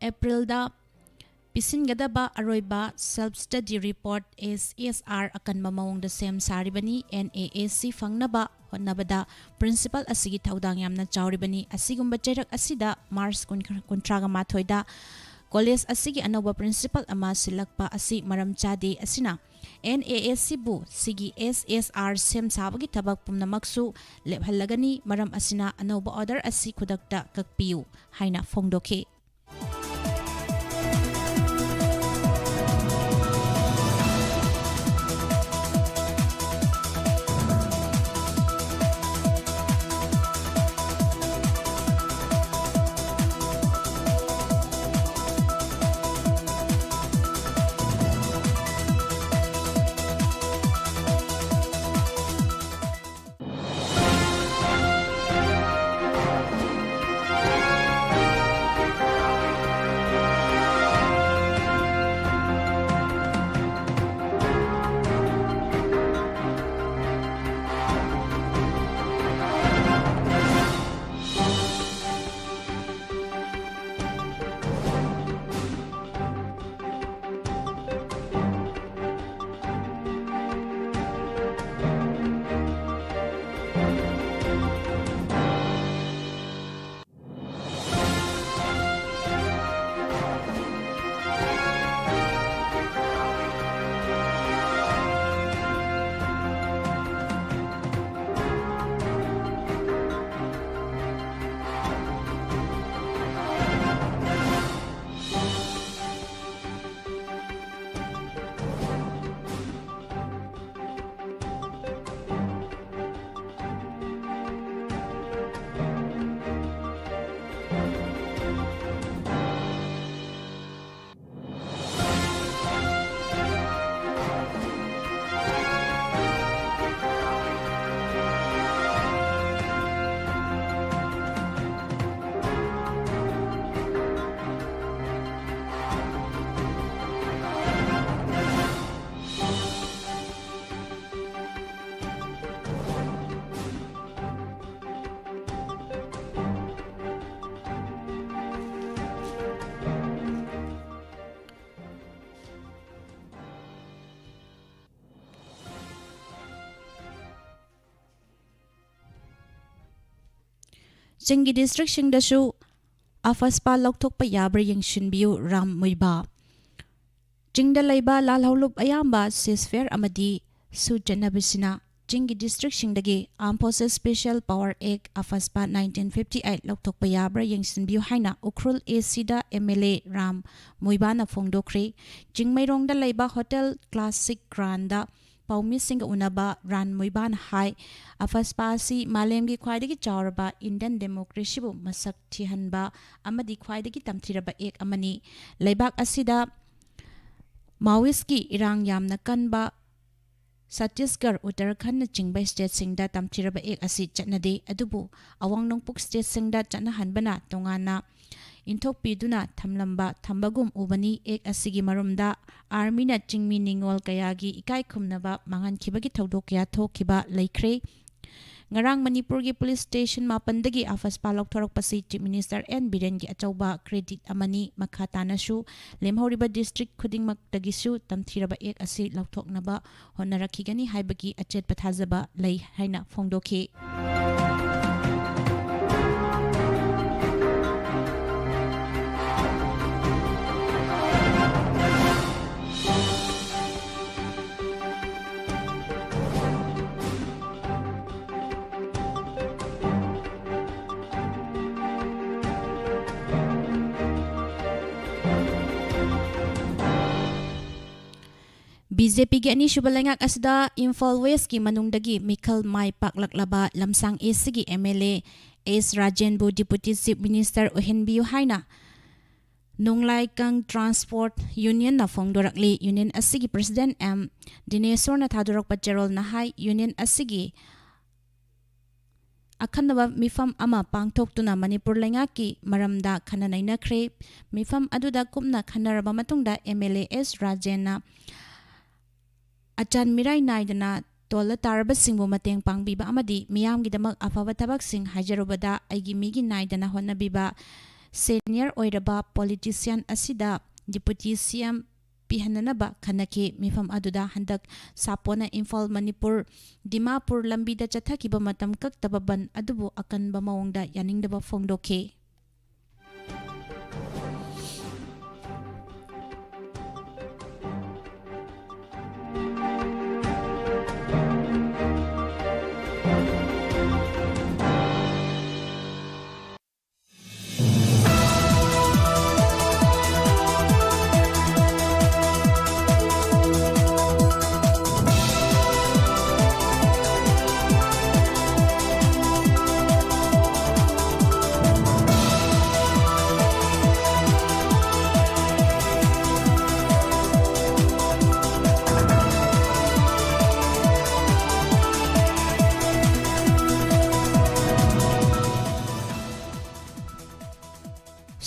ꯑꯦꯄ꯭ꯔꯤꯜꯗ ꯄꯤꯁꯤꯟꯒꯗꯕ ꯑꯔꯣꯏꯕ ꯁꯦꯜꯐ ꯁ꯭ꯇꯗꯤ ꯔꯤꯄꯣꯔꯠ ꯑꯦꯁ ꯑꯦꯁ ꯑꯥꯔ ꯑꯀꯟꯕ ꯃꯑꯣꯡꯗ ꯁꯦꯝ ꯁꯥꯔꯤꯕꯅꯤ꯫ ꯑꯦꯟ ꯑꯦ ꯑꯦ ꯁꯤ ꯐꯪꯅꯕ ꯍꯣꯠꯅꯕꯗ ꯄ꯭ꯔꯤꯟꯁꯤꯄꯜ ꯑꯁꯤꯒꯤ ꯊꯧꯗꯥꯡ ꯌꯥꯝꯅ ꯆꯥꯎꯔꯤꯕꯅꯤ꯫ ꯑꯁꯤꯒꯨꯝꯕ ꯆꯩꯔꯛ ꯑꯁꯤꯗ ꯃꯥꯔꯆ ꯀꯨꯟ, ꯀꯨꯟꯊ꯭ꯔꯥꯒ ꯃꯥꯊꯣꯏꯗ ꯀꯣꯂꯦꯖ ꯑꯁꯤꯒꯤ ꯑꯅꯧꯕ ꯄ꯭ꯔꯤꯟꯁꯤꯄꯜ ꯑꯃ ꯁꯤꯜꯂꯛꯄ ꯑꯁꯤ ꯃꯔꯝ ꯆꯥꯗꯦ꯫ ꯑꯁꯤꯅ ꯑꯦꯟ ꯑꯦ ꯑꯦ ꯁꯤꯕꯨ ꯁꯤꯒꯤ ꯑꯦꯁ ꯑꯦꯁ ꯑꯥꯔ ꯁꯦꯝ ꯁꯥꯕꯒꯤ ꯊꯕꯛ ꯄꯨꯝꯅꯃꯛꯁꯨ ꯂꯦꯞꯍꯜꯂꯒꯅꯤ꯫ ꯃꯔꯝ ꯑꯁꯤꯅ ꯑꯅꯧꯕ ꯑꯣꯔꯗꯔ ꯑꯁꯤ ꯈꯨꯗꯛꯇ ꯀꯛꯄꯤꯌꯨ ꯍꯥꯏꯅ ꯐꯣꯡꯗꯣꯛꯈꯤ꯫ ꯆꯤꯡꯒꯤ ꯗꯤꯁꯇ꯭ꯔꯤꯛꯁꯤꯡꯗꯁꯨ ꯑꯐꯁꯄꯥ ꯂꯧꯊꯣꯛꯄ ꯌꯥꯕ꯭ꯔꯥ ꯌꯦꯡꯁꯤꯟꯕꯤꯌꯨ, ꯔꯥꯝ ꯃꯨꯏꯕꯥ꯫ ꯆꯤꯡꯗ ꯂꯩꯕ ꯂꯥꯜꯍꯧꯂꯨꯞ ꯑꯌꯥꯝꯕ ceasefire ꯑꯃꯗꯤ ꯁꯨ ꯆꯠꯅꯕꯤꯁꯤꯅ ꯆꯤꯡꯒꯤ ꯗꯤꯁꯇ꯭ꯔꯤꯛꯁꯤꯡꯗꯒꯤ Armed Forces Special Power Act, ꯑꯐꯁꯄꯥ nineteen fifty eight ꯂꯧꯊꯣꯛꯄ ꯌꯥꯕ꯭ꯔꯥ ꯌꯦꯡꯁꯤꯟꯕꯤꯌꯨ ꯍꯥꯏꯅ Ukhrul A C the M L A Ram ꯃꯨꯏꯕꯥꯅ ꯐꯣꯡꯗꯣꯛꯈ꯭ꯔꯦ꯫ ꯆꯤꯡꯃꯩꯔꯣꯡꯗ ꯂꯩꯕ ꯍꯣꯇꯦꯜ ꯀ꯭ꯂꯥꯁꯤꯛ ꯒ꯭ꯔꯥꯟꯗ ꯄꯥꯎꯃꯤꯁꯤꯡꯒ ꯎꯅꯕ ꯔꯥꯝ ꯃꯨꯏꯕꯥꯅ ꯍꯥꯏ, ꯑꯐꯁꯄꯥ ꯑꯁꯤ ꯃꯥꯂꯦꯝꯒꯤ ꯈ꯭ꯋꯥꯏꯗꯒꯤ ꯆꯥꯎꯔꯕ Indian democracy ꯕꯨ ꯃꯁꯛ ꯊꯤꯍꯟꯕ ꯑꯃꯗꯤ ꯈ꯭ꯋꯥꯏꯗꯒꯤ ꯇꯝꯊꯤꯔꯕ act ꯑꯃꯅꯤ꯫ ꯂꯩꯕꯥꯛ ꯑꯁꯤꯗ Maoist ꯀꯤ ꯏꯔꯥꯡ ꯌꯥꯝꯅ ꯀꯟꯕ ꯆꯇꯤꯁꯒꯔ, ꯎꯠꯇꯔꯥꯈꯟꯅꯆꯤꯡꯕ state ꯁꯤꯡꯗ ꯇꯝꯊꯤꯔꯕ act ꯑꯁꯤ ꯆꯠꯅꯗꯦ, ꯑꯗꯨꯕꯨ ꯑꯋꯥꯡ ꯅꯣꯡꯄꯣꯛ state ꯁꯤꯡꯗ ꯆꯠꯅꯍꯟꯕꯅ ꯇꯣꯉꯥꯟꯅ ꯏꯟꯊꯣꯛꯄꯤꯗꯨꯅ ꯊꯝꯂꯝꯕ, ꯊꯝꯕꯒꯨꯝ ꯎꯕꯅꯤ꯫ Act ꯑꯁꯤꯒꯤ ꯃꯔꯨꯝꯗ army ꯅ ꯆꯤꯡꯃꯤ ꯅꯤꯉꯣꯜ ꯀꯌꯥꯒꯤ ꯏꯀꯥꯏ ꯈꯨꯝꯅꯕ ꯃꯥꯡꯍꯟꯈꯤꯕꯒꯤ ꯊꯧꯗꯣꯛ ꯀꯌꯥ ꯊꯣꯛꯈꯤꯕ ꯂꯩꯈ꯭ꯔꯦ꯫ ꯉꯔꯥꯡ ꯃꯅꯤꯄꯨꯔꯒꯤ police station ꯃꯥꯄꯟꯗꯒꯤ ꯑꯐꯁꯄꯥ ꯂꯧꯊꯣꯔꯛꯄꯁꯤ Chief Minister N ꯕꯤꯔꯦꯟꯒꯤ ꯑꯆꯧꯕ credit ꯑꯃꯅꯤ꯫ ꯃꯈꯥ ꯇꯥꯅꯁꯨ ꯂꯦꯝꯍꯧꯔꯤꯕ district ꯈꯨꯗꯤꯡꯃꯛꯇꯒꯤꯁꯨ ꯇꯝꯊꯤꯔꯕ act ꯑꯁꯤ ꯂꯧꯊꯣꯛꯅꯕ ꯍꯣꯠꯅꯔꯛꯈꯤꯒꯅꯤ ꯍꯥꯏꯕꯒꯤ ꯑꯆꯦꯠꯄ ꯊꯥꯖꯕ ꯂꯩ ꯍꯥꯏꯅ ꯐꯣꯡꯗꯣꯛꯈꯤ꯫ B J P ꯒꯤ ꯑꯅꯤꯁꯨꯕ ꯂꯩꯉꯥꯛ ꯑꯁꯤꯗ ꯏꯝꯐꯥꯜ West ꯀꯤ ꯃꯅꯨꯡꯗꯒꯤ ꯃꯤꯈꯜ ꯃꯥꯏ ꯄꯥꯛꯂꯛꯂꯕ ꯂꯝꯁꯥꯡ A C ꯒꯤ M L A S ꯔꯥꯖꯦꯟꯕꯨ Deputy Chief Minister ꯑꯣꯏꯍꯟꯕꯤꯌꯨ ꯍꯥꯏꯅ ꯅꯣꯡꯂꯥꯏꯀꯪ Transport Union ꯅ ꯐꯣꯡꯗꯣꯔꯛꯂꯤ꯫ Union ꯑꯁꯤꯒꯤ President M ꯗꯤꯅꯦꯁꯣꯔꯅ ꯊꯥꯗꯣꯔꯛꯄ ꯆꯦꯔꯣꯜꯅ ꯍꯥꯏ, union ꯑꯁꯤꯒꯤ ꯑꯈꯟꯅꯕ ꯃꯤꯐꯝ ꯑꯃ ꯄꯥꯡꯊꯣꯛꯇꯨꯅ ꯃꯅꯤꯄꯨꯔ ꯂꯩꯉꯥꯛꯀꯤ ꯃꯔꯝꯗ ꯈꯟꯅ ꯅꯩꯅꯈ꯭ꯔꯦ꯫ ꯃꯤꯐꯝ ꯑꯗꯨꯗ ꯀꯨꯞꯅ ꯈꯟꯅꯔꯕ ꯃꯇꯨꯡꯗ M L A S ꯔꯥꯖꯦꯟꯅ ꯑꯆꯥꯟ ꯃꯤꯔꯥꯏ ꯅꯥꯏꯗꯅ ꯇꯣꯜꯂ ꯇꯥꯔꯕꯁꯤꯡꯕꯨ ꯃꯇꯦꯡ ꯄꯥꯡꯕꯤꯕ ꯑꯃꯗꯤ ꯃꯤꯌꯥꯝꯒꯤꯗꯃꯛ ꯑꯐꯕ ꯊꯕꯛꯁꯤꯡ ꯍꯥꯏꯖꯔꯨꯕꯗ ꯑꯩꯒꯤ ꯃꯤꯒꯤ ꯅꯥꯏꯗꯅ ꯍꯣꯠꯅꯕꯤꯕ senior ꯑꯣꯏꯔꯕ politician ꯑꯁꯤꯗ Deputy C M ꯄꯤꯍꯟꯅꯅꯕ ꯈꯟꯅꯈꯤ꯫ ꯃꯤꯐꯝ ꯑꯗꯨꯗ ꯍꯟꯗꯛ ꯁꯥꯄꯣꯟꯅ ꯏꯝꯐꯥꯜ ꯃꯅꯤꯄꯨꯔ ꯗꯤꯃꯥꯄꯨꯔ ꯂꯝꯕꯤꯗ ꯆꯠꯊꯈꯤꯕ ꯃꯇꯝ ꯀꯛꯇꯕ ꯕꯟ ꯑꯗꯨꯕꯨ ꯑꯀꯟꯕ ꯃꯑꯣꯡꯗ ꯌꯥꯅꯤꯡꯗꯕ ꯐꯣꯡꯗꯣꯛꯈꯤ꯫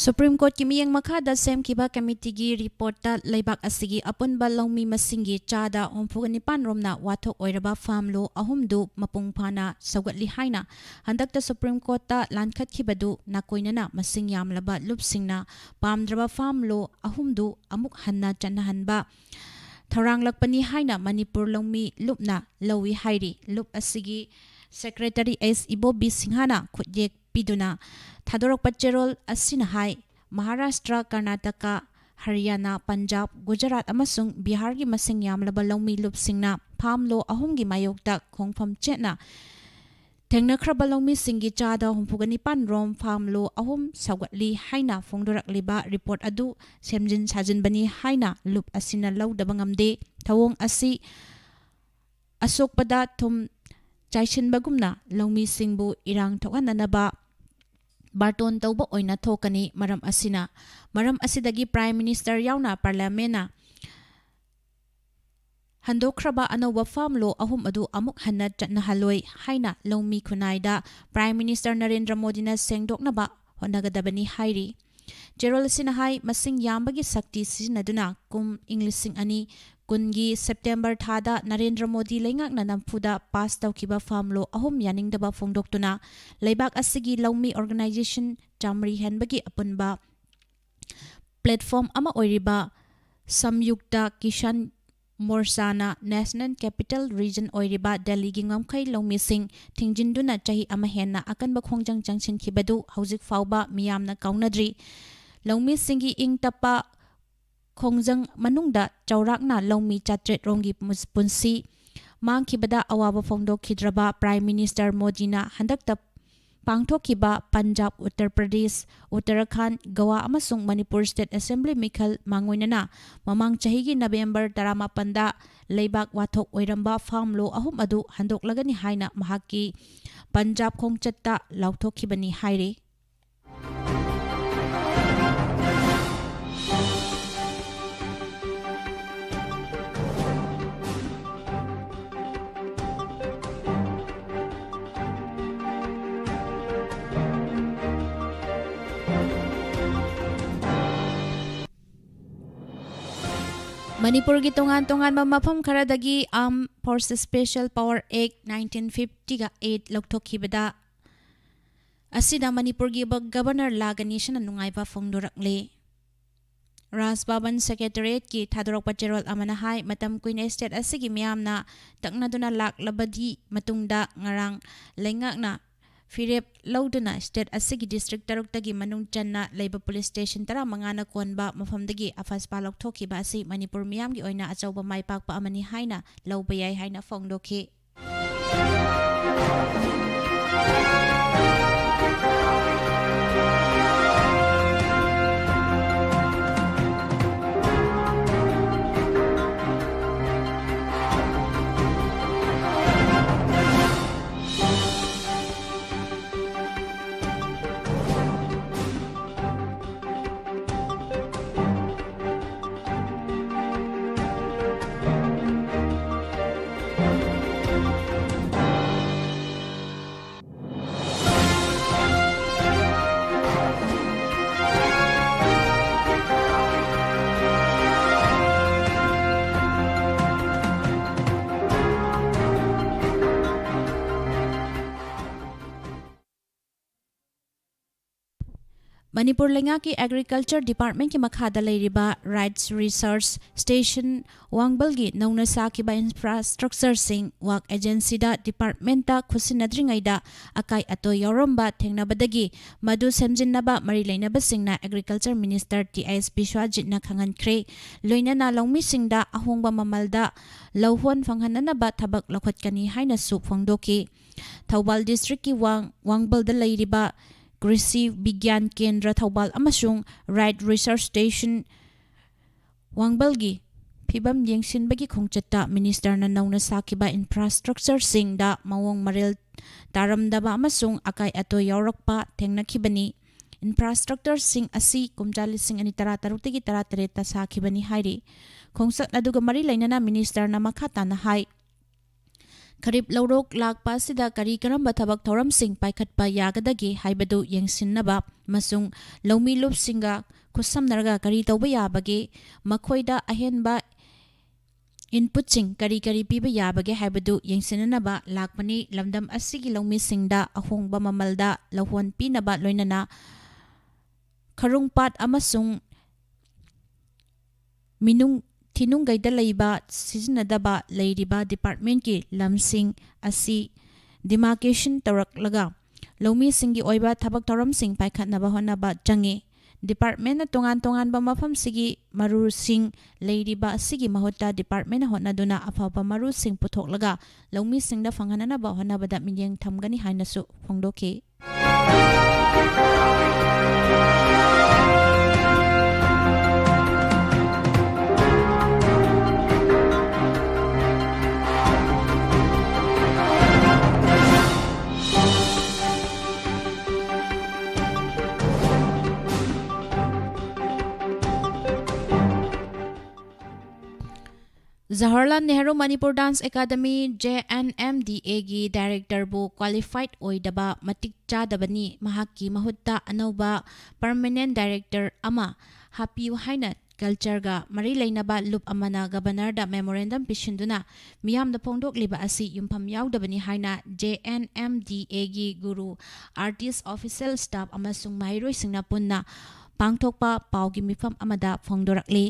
ꯁꯨꯄ꯭ꯔꯤꯝ ꯀꯣꯔꯠꯀꯤ ꯃꯤꯠꯌꯦꯡ ꯃꯈꯥꯗ ꯁꯦꯝꯈꯤꯕ ꯀꯃꯤꯇꯤꯒꯤ ꯔꯤꯄꯣꯔꯠꯇ ꯂꯩꯕꯥꯛ ꯑꯁꯤꯒꯤ ꯑꯄꯨꯟꯕ ꯂꯧꯃꯤ ꯃꯁꯤꯡꯒꯤ ꯆꯥꯗ ꯍꯨꯝꯐꯨꯒ ꯅꯤꯄꯥꯟ ꯔꯣꯝꯅ ꯋꯥꯊꯣꯛ ꯑꯣꯏꯔꯕ ꯐꯥꯝ ꯂꯣ ꯑꯍꯨꯝꯗꯨ ꯃꯄꯨꯡ ꯐꯥꯅ ꯁꯧꯒꯠꯂꯤ ꯍꯥꯏꯅ ꯍꯟꯗꯛꯇ ꯁꯨꯄ꯭ꯔꯤꯝ ꯀꯣꯔꯠꯇ ꯂꯥꯟꯈꯠꯈꯤꯕꯗꯨ ꯅꯥꯀꯣꯏꯅꯅ ꯃꯁꯤꯡ ꯌꯥꯝꯂꯕ ꯂꯨꯞꯁꯤꯡꯅ ꯄꯥꯝꯗ꯭ꯔꯕ ꯐꯥꯝ ꯂꯣ ꯑꯍꯨꯝꯗꯨ ꯑꯃꯨꯛ ꯍꯟꯅ ꯆꯠꯅꯍꯟꯕ ꯊꯧꯔꯥꯡꯂꯛꯄꯅꯤ ꯍꯥꯏꯅ ꯃꯅꯤꯄꯨꯔ ꯂꯧꯃꯤ ꯂꯨꯞꯅ ꯂꯧꯏ ꯍꯥꯏꯔꯤ꯫ ꯂꯨꯞ ꯑꯁꯤꯒꯤ ꯁꯦꯀ꯭ꯔꯦꯇꯔꯤ ꯑꯦꯁ ꯏꯕꯣꯕꯤ ꯁꯤꯡꯍꯅ ꯈꯨꯠꯌꯦꯛ ꯄꯤꯗꯨꯅ ꯊꯥꯗꯣꯔꯛꯄ ꯆꯦꯔꯣꯜ ꯑꯁꯤꯅ ꯍꯥꯏ, ꯃꯍꯥꯔꯥꯁꯇ꯭ꯔ, ꯀꯔꯅꯥꯇꯀꯥ, ꯍꯔꯤꯌꯥꯅꯥ, ꯄꯟꯖꯥꯕ, ꯒꯨꯖꯔꯥꯠ ꯑꯃꯁꯨꯡ ꯕꯤꯍꯥꯔꯒꯤ ꯃꯁꯤꯡ ꯌꯥꯝꯂꯕ ꯂꯧꯃꯤ ꯂꯨꯞꯁꯤꯡꯅ ꯐꯥꯝ ꯂꯣ ꯑꯍꯨꯝꯒꯤ ꯃꯥꯌꯣꯛꯇ ꯈꯣꯡꯐꯝ ꯆꯦꯠꯅ ꯊꯦꯡꯅꯈ꯭ꯔꯕ ꯂꯧꯃꯤꯁꯤꯡꯒꯤ ꯆꯥꯗ ꯍꯨꯝꯐꯨꯒ ꯅꯤꯄꯥꯟ ꯔꯣꯝ ꯐꯥꯝ ꯂꯣ ꯑꯍꯨꯝ ꯁꯧꯒꯠꯂꯤ ꯍꯥꯏꯅ ꯐꯣꯡꯗꯣꯔꯛꯂꯤꯕ ꯔꯤꯄꯣꯔꯠ ꯑꯗꯨ ꯁꯦꯝꯖꯤꯟ ꯁꯥꯖꯤꯟꯕꯅꯤ ꯍꯥꯏꯅ ꯂꯨꯞ ꯑꯁꯤꯅ ꯂꯧꯗꯕ ꯉꯝꯗꯦ꯫ ꯊꯧꯑꯣꯡ ꯑꯁꯤ ꯑꯁꯣꯛꯄꯗ ꯊꯨꯝ ꯆꯥꯏꯁꯤꯟꯕꯒꯨꯝꯅ ꯂꯧꯃꯤꯁꯤꯡꯕꯨ ꯏꯔꯥꯡ ꯊꯣꯛꯍꯟꯅꯅꯕ ꯕꯥꯔꯇꯣꯟ ꯇꯧꯕ ꯑꯣꯏꯅ ꯊꯣꯛꯀꯅꯤ꯫ ꯃꯔꯝ ꯑꯁꯤꯅ, ꯃꯔꯝ ꯑꯁꯤꯗꯒꯤ ꯄ꯭ꯔꯥꯏꯝ ꯃꯤꯅꯤꯁꯇꯔ ꯌꯥꯎꯅ ꯄꯥꯔꯂꯤꯌꯥꯃꯦꯟꯅ ꯍꯟꯗꯣꯛꯈ꯭ꯔꯕ ꯑꯅꯧꯕ ꯐꯥꯝ ꯂꯣ ꯑꯍꯨꯝ ꯑꯗꯨ ꯑꯃꯨꯛ ꯍꯟꯅ ꯆꯠꯅꯍꯜꯂꯣꯏ ꯍꯥꯏꯅ ꯂꯧꯃꯤ ꯈꯨꯟꯅꯥꯏꯗ ꯄ꯭ꯔꯥꯏꯝ ꯃꯤꯅꯤꯁꯇꯔ ꯅꯔꯦꯟꯗ꯭ꯔ ꯃꯣꯗꯤꯅ ꯁꯦꯡꯗꯣꯛꯅꯕ ꯍꯣꯠꯅꯒꯗꯕꯅꯤ ꯍꯥꯏꯔꯤ꯫ ꯆꯦꯔꯣꯜ ꯑꯁꯤꯅ ꯍꯥꯏ, ꯃꯁꯤꯡ ꯌꯥꯝꯕꯒꯤ ꯁꯛꯇꯤ ꯁꯤꯖꯤꯟꯅꯗꯨꯅ ꯀꯨꯝ ꯏꯪ ꯂꯤꯁꯤꯡ ꯑꯅꯤ ꯀꯨꯟꯒꯤ ꯁꯦꯞꯇꯦꯝꯕꯔ ꯊꯥꯗ ꯅꯔꯦꯟꯗ꯭ꯔ ꯃꯣꯗꯤ ꯂꯩꯉꯥꯛꯅ ꯅꯝꯐꯨꯗ ꯄꯥꯁ ꯇꯧꯈꯤꯕ ꯐꯥꯝ ꯂꯣ ꯑꯍꯨꯝ ꯌꯥꯅꯤꯡꯗꯕ ꯐꯣꯡꯗꯣꯛꯇꯨꯅ ꯂꯩꯕꯥꯛ ꯑꯁꯤꯒꯤ ꯂꯧꯃꯤ ꯑꯣꯔꯒꯅꯥꯏꯖꯦꯁꯟ ꯆꯥꯃꯔꯤ ꯍꯦꯟꯕꯒꯤ ꯑꯄꯨꯟꯕ ꯄ꯭ꯂꯦꯠꯐꯣꯝ ꯑꯃ ꯑꯣꯏꯔꯤꯕ Samyukta Kisan ꯃꯣꯔꯆꯥꯅ national capital region ꯑꯣꯏꯔꯤꯕ ꯗꯦꯜꯂꯤꯒꯤ ꯉꯝꯈꯩ ꯂꯧꯃꯤꯁꯤꯡ ꯊꯤꯡꯖꯤꯟꯗꯨꯅ ꯆꯍꯤ ꯑꯃ ꯍꯦꯟꯅ ꯑꯀꯟꯕ ꯈꯣꯡꯖꯪ ꯆꯪꯁꯤꯟꯈꯤꯕꯗꯨ ꯍꯧꯖꯤꯛ ꯐꯥꯎꯕ ꯃꯤꯌꯥꯝꯅ ꯀꯥꯎꯅꯗ꯭ꯔꯤ꯫ ꯂꯧꯃꯤꯁꯤꯡꯒꯤ ꯏꯪ ꯇꯞꯄ ꯈꯣꯡꯖꯪ ꯃꯅꯨꯡꯗ ꯆꯥꯎꯔꯥꯛꯅ ꯂꯧꯃꯤ ꯆꯥꯇ꯭ꯔꯦꯠ ꯔꯣꯝꯒꯤ ꯄꯨꯟꯁꯤ ꯃꯥꯡꯈꯤꯕꯗ ꯑꯋꯥꯕ ꯐꯣꯡꯗꯣꯛꯈꯤꯗ꯭ꯔꯕ ꯄ꯭ꯔꯥꯏꯝ ꯃꯤꯅꯤꯁꯇꯔ ꯃꯣꯗꯤꯅ ꯍꯟꯗꯛꯇ ꯄꯥꯡꯊꯣꯛꯈꯤꯕ ꯄꯟꯖꯥꯕ, ꯎꯠꯇꯔ ꯄ꯭ꯔꯗꯦꯁ, ꯎꯠꯇꯔꯥꯈꯟꯗ, ꯒꯋꯥ ꯑꯃꯁꯨꯡ ꯃꯅꯤꯄꯨꯔ ꯁ꯭ꯇꯦꯠ ꯑꯦꯁꯦꯝꯕ꯭ꯂꯤ ꯃꯤꯈꯜ ꯃꯥꯡꯑꯣꯏꯅꯅ ꯃꯃꯥꯡ ꯆꯍꯤꯒꯤ ꯅꯕꯦꯝꯕꯔ ꯇꯔꯥꯃꯥꯄꯟꯗ ꯂꯩꯕꯥꯛ ꯋꯥꯊꯣꯛ ꯑꯣꯏꯔꯝꯕ ꯐꯥꯔꯝ ꯂꯣ ꯑꯍꯨꯝ ꯑꯗꯨ ꯍꯟꯗꯣꯛꯂꯒꯅꯤ ꯍꯥꯏꯅ ꯃꯍꯥꯛꯀꯤ ꯄꯟꯖꯥꯕ ꯈꯣꯡꯆꯠꯇ ꯂꯥꯎꯊꯣꯛꯈꯤꯕꯅꯤ ꯍꯥꯏꯔꯤ꯫ ꯃꯅꯤꯄꯨꯔꯒꯤ ꯇꯣꯉꯥꯟ ꯇꯣꯉꯥꯟꯕ ꯃꯐꯝ ꯈꯔꯗꯒꯤ Armed Forces Special Power Act nineteen fifty eight ꯂꯧꯊꯣꯛꯈꯤꯕꯗ ꯑꯁꯤꯗ ꯃꯅꯤꯄꯨꯔꯒꯤ ꯕ-, ꯒꯕꯔꯅꯔ ꯂꯥ ꯒꯅꯦꯁꯟꯅ ꯅꯨꯡꯉꯥꯏꯕ ꯐꯣꯡꯗꯣꯔꯛꯂꯦ꯫ ꯔꯥꯖ ꯚꯕꯟ ꯁꯦꯀ꯭ꯔꯦꯇꯔꯤꯌꯦꯠꯀꯤ ꯊꯥꯗꯣꯔꯛꯄ ꯆꯦꯔꯣꯜ ꯑꯃꯅ ꯍꯥꯏ, ꯃꯇꯝ ꯀꯨꯏꯅ ꯁ꯭ꯇꯦꯠ ꯑꯁꯤꯒꯤ ꯃꯤꯌꯥꯝꯅ ꯇꯛꯅꯗꯨꯅ ꯂꯥꯛꯂꯕꯗꯤ ꯃꯇꯨꯡꯗ ꯉꯔꯥꯡ ꯂꯩꯉꯥꯛꯅ ꯐꯤꯔꯦꯞ ꯂꯧꯗꯨꯅ ꯁ꯭ꯇꯦꯠ ꯑꯁꯤꯒꯤ ꯗꯤꯁꯇ꯭ꯔꯤꯛ ꯇꯔꯨꯛꯇꯒꯤ ꯃꯅꯨꯡ ꯆꯟꯅ ꯂꯩꯕ ꯄꯨꯂꯤꯁ ꯁ꯭ꯇꯦꯁꯟ ꯇꯔꯥꯃꯉꯥꯅ ꯀꯣꯟꯕ ꯃꯐꯝꯗꯒꯤ ꯑꯐꯁꯄꯥ ꯂꯧꯊꯣꯛꯈꯤꯕ ꯑꯁꯤ ꯃꯅꯤꯄꯨꯔ ꯃꯤꯌꯥꯝꯒꯤ ꯑꯣꯏꯅ ꯑꯆꯧꯕ ꯃꯥꯏ ꯄꯥꯛꯄ ꯑꯃꯅꯤ ꯍꯥꯏꯅ ꯂꯧꯕ ꯌꯥꯏ ꯍꯥꯏꯅ ꯐꯣꯡꯗꯣꯛꯈꯤ꯫ ꯃꯅꯤꯄꯨꯔ ꯂꯩꯉꯥꯛꯀꯤ Agriculture Departmentꯀꯤ ꯃꯈꯥꯗ ꯂꯩꯔꯤꯕ Rice Research Station ꯋꯥꯡꯕꯜꯒꯤ ꯅꯧꯅ ꯁꯥꯈꯤꯕ infrastructureꯁꯤꯡ ꯋꯥꯛ agencyꯗ departmentꯇ ꯈꯨꯠꯁꯤꯟꯅꯗ꯭ꯔꯤꯉꯩꯗ ꯑꯀꯥꯏ ꯑꯇꯣꯏ ꯌꯥꯎꯔꯝꯕ ꯊꯦꯡꯅꯕꯗꯒꯤ ꯃꯗꯨ ꯁꯦꯝꯖꯤꯟꯅꯕ ꯃꯔꯤ ꯂꯩꯅꯕꯁꯤꯡꯅ Agriculture Minister ꯇꯤ ꯑꯥꯏ ꯑꯦꯁ ꯕꯤꯁ꯭ꯋꯥꯖꯤꯠꯅ ꯈꯪꯍꯟꯈ꯭ꯔꯦ꯫ ꯂꯣꯏꯅꯅ ꯂꯧꯃꯤꯁꯤꯡꯗ ꯑꯍꯣꯡꯕ ꯃꯃꯜꯗ ꯂꯧꯍꯣꯟ ꯐꯪꯍꯟꯅꯅꯕ ꯊꯕꯛ ꯂꯧꯈꯠꯀꯅꯤ ꯍꯥꯏꯅꯁꯨ ꯐꯣꯡꯗꯣꯛꯈꯤ꯫ ꯊꯧꯕꯥꯜ districtꯀꯤ ꯋꯥꯡ-, ꯋꯥꯡꯕꯜꯗ ꯂꯩꯔꯤꯕ ꯀ꯭ꯔꯤꯁꯤ ꯕꯤꯒ꯭ꯌꯥꯟ ꯀꯦꯟꯗ꯭ꯔ ꯊꯧꯕꯥꯜ ꯑꯃꯁꯨꯡ Rice Research Station ꯋꯥꯡꯕꯜꯒꯤ ꯐꯤꯕꯝ ꯌꯦꯡꯁꯤꯟꯕꯒꯤ ꯈꯣꯡꯆꯠꯇ ministerꯅ ꯅꯧꯅ ꯁꯥꯈꯤꯕ infrastructureꯁꯤꯡꯗ ꯃꯑꯣꯡ ꯃꯔꯤꯜ ꯇꯥꯔꯝꯗꯕ ꯑꯃꯁꯨꯡ ꯑꯀꯥꯏ ꯑꯇꯣꯏ ꯌꯥꯎꯔꯛꯄ ꯊꯦꯡꯅꯈꯤꯕꯅꯤ꯫ Infrastructureꯁꯤꯡ ꯑꯁꯤ ꯀꯨꯝꯖꯥ ꯂꯤꯁꯤꯡ ꯑꯅꯤ ꯇꯔꯥꯇꯔꯨꯛꯇꯒꯤ ꯇꯔꯥꯇꯔꯦꯠꯇ ꯁꯥꯈꯤꯕꯅꯤ ꯍꯥꯏꯔꯤ꯫ ꯈꯣꯡꯆꯠ ꯑꯗꯨꯒ ꯃꯔꯤ ꯂꯩꯅꯅ ministerꯅ ꯃꯈꯥ ꯇꯥꯅ ꯍꯥꯏ, ꯈꯔꯤꯞ ꯂꯧꯔꯣꯛ ꯂꯥꯛꯄ ꯑꯁꯤꯗ ꯀꯔꯤ ꯀꯔꯝꯕ ꯊꯕꯛ ꯊꯧꯔꯝꯁꯤꯡ ꯄꯥꯏꯈꯠꯄ ꯌꯥꯒꯗꯒꯦ ꯍꯥꯏꯕꯗꯨ ꯌꯦꯡꯁꯤꯟꯅꯕ ꯑꯃꯁꯨꯡ ꯂꯧꯃꯤ ꯂꯨꯞꯁꯤꯡꯒ ꯈꯨꯠꯁꯝꯅꯔꯒ ꯀꯔꯤ ꯇꯧꯕ ꯌꯥꯕꯒꯦ, ꯃꯈꯣꯏꯗ ꯑꯍꯦꯟꯕ inputꯁꯤꯡ ꯀꯔꯤ ꯀꯔꯤ ꯄꯤꯕ ꯌꯥꯕꯒꯦ ꯍꯥꯏꯕꯗꯨ ꯌꯦꯡꯁꯤꯟꯅꯅꯕ ꯂꯥꯛꯄꯅꯤ꯫ ꯂꯝꯗꯝ ꯑꯁꯤꯒꯤ ꯂꯧꯃꯤꯁꯤꯡꯗ ꯑꯍꯣꯡꯕ ꯃꯃꯜꯗ ꯂꯧꯍꯣꯟ ꯄꯤꯅꯕ ꯂꯣꯏꯅꯅ ꯈꯔꯨꯡꯄꯥꯠ ꯑꯃꯁꯨꯡ ꯃꯤꯅꯨꯡ ꯊꯤꯅꯨꯡꯒꯩꯗ ꯂꯩꯕ ꯁꯤꯖꯤꯟꯅꯗꯕ ꯂꯩꯔꯤꯕ departmentꯀꯤ ꯂꯝꯁꯤꯡ ꯑꯁꯤ demarcation ꯇꯧꯔꯛꯂꯒ ꯂꯧꯃꯤꯁꯤꯡꯒꯤ ꯑꯣꯏꯕ ꯊꯕꯛ ꯊꯧꯔꯝꯁꯤꯡ ꯄꯥꯏꯈꯠꯅꯕ ꯍꯣꯠꯅꯕ ꯆꯪꯏ꯫ Departmentꯅ ꯇꯣꯉꯥꯟ ꯇꯣꯉꯥꯟꯕ ꯃꯐꯝꯁꯤꯒꯤ ꯃꯔꯨꯁꯤꯡ ꯂꯩꯔꯤꯕ ꯑꯁꯤꯒꯤ ꯃꯍꯨꯠꯇ departmentꯅ ꯍꯣꯠꯅꯗꯨꯅ ꯑꯐꯕ ꯃꯔꯨꯁꯤꯡ ꯄꯨꯊꯣꯛꯂꯒ ꯂꯧꯃꯤꯁꯤꯡꯗ ꯐꯪꯍꯟꯅꯕ ꯍꯣꯠꯅꯕꯗ ꯃꯤꯠꯌꯦꯡ ꯊꯝꯒꯅꯤ ꯍꯥꯏꯅꯁꯨ ꯐꯣꯡꯗꯣꯛꯈꯤ꯫ Jawaharlal Nehru Manipur Dance Academy, J N M D Aꯒꯤ directorꯕꯨ qualified ꯑꯣꯏꯗꯕ, ꯃꯇꯤꯛ ꯆꯥꯗꯕꯅꯤ, ꯃꯍꯥꯛꯀꯤ ꯃꯍꯨꯠꯇ ꯑꯅꯧꯕ permanent director ꯑꯃ ꯍꯥꯞꯄꯤꯌꯨ ꯍꯥꯏꯅ ꯀꯜꯆꯔꯒ ꯃꯔꯤ ꯂꯩꯅꯕ ꯂꯨꯞ ꯑꯃꯅ ꯒꯕꯔꯅꯔꯗ ꯃꯦꯃꯣꯔꯦꯟꯗꯝ ꯄꯤꯁꯤꯟꯗꯨꯅ ꯃꯤꯌꯥꯝꯗ ꯐꯣꯡꯗꯣꯛꯂꯤꯕ ꯑꯁꯤ ꯌꯨꯝꯐꯝ ꯌꯥꯎꯗꯕꯅꯤ ꯍꯥꯏꯅ ꯖꯦ ꯑꯦꯟ ꯑꯦꯝ ꯗꯤ ꯑꯦꯒꯤ ꯒꯨꯔꯨ ꯑꯥꯔꯇꯤꯁ, ꯑꯣꯐꯤꯁꯤꯌꯦꯜ ꯁ꯭ꯇꯥꯐ ꯑꯃꯁꯨꯡ ꯃꯍꯩꯔꯣꯏꯁꯤꯡꯅ ꯄꯨꯟꯅ ꯄꯥꯡꯊꯣꯛꯄ ꯄꯥꯎꯒꯤ ꯃꯤꯐꯝ ꯑꯃꯗ ꯐꯣꯡꯗꯣꯔꯛꯂꯤ꯫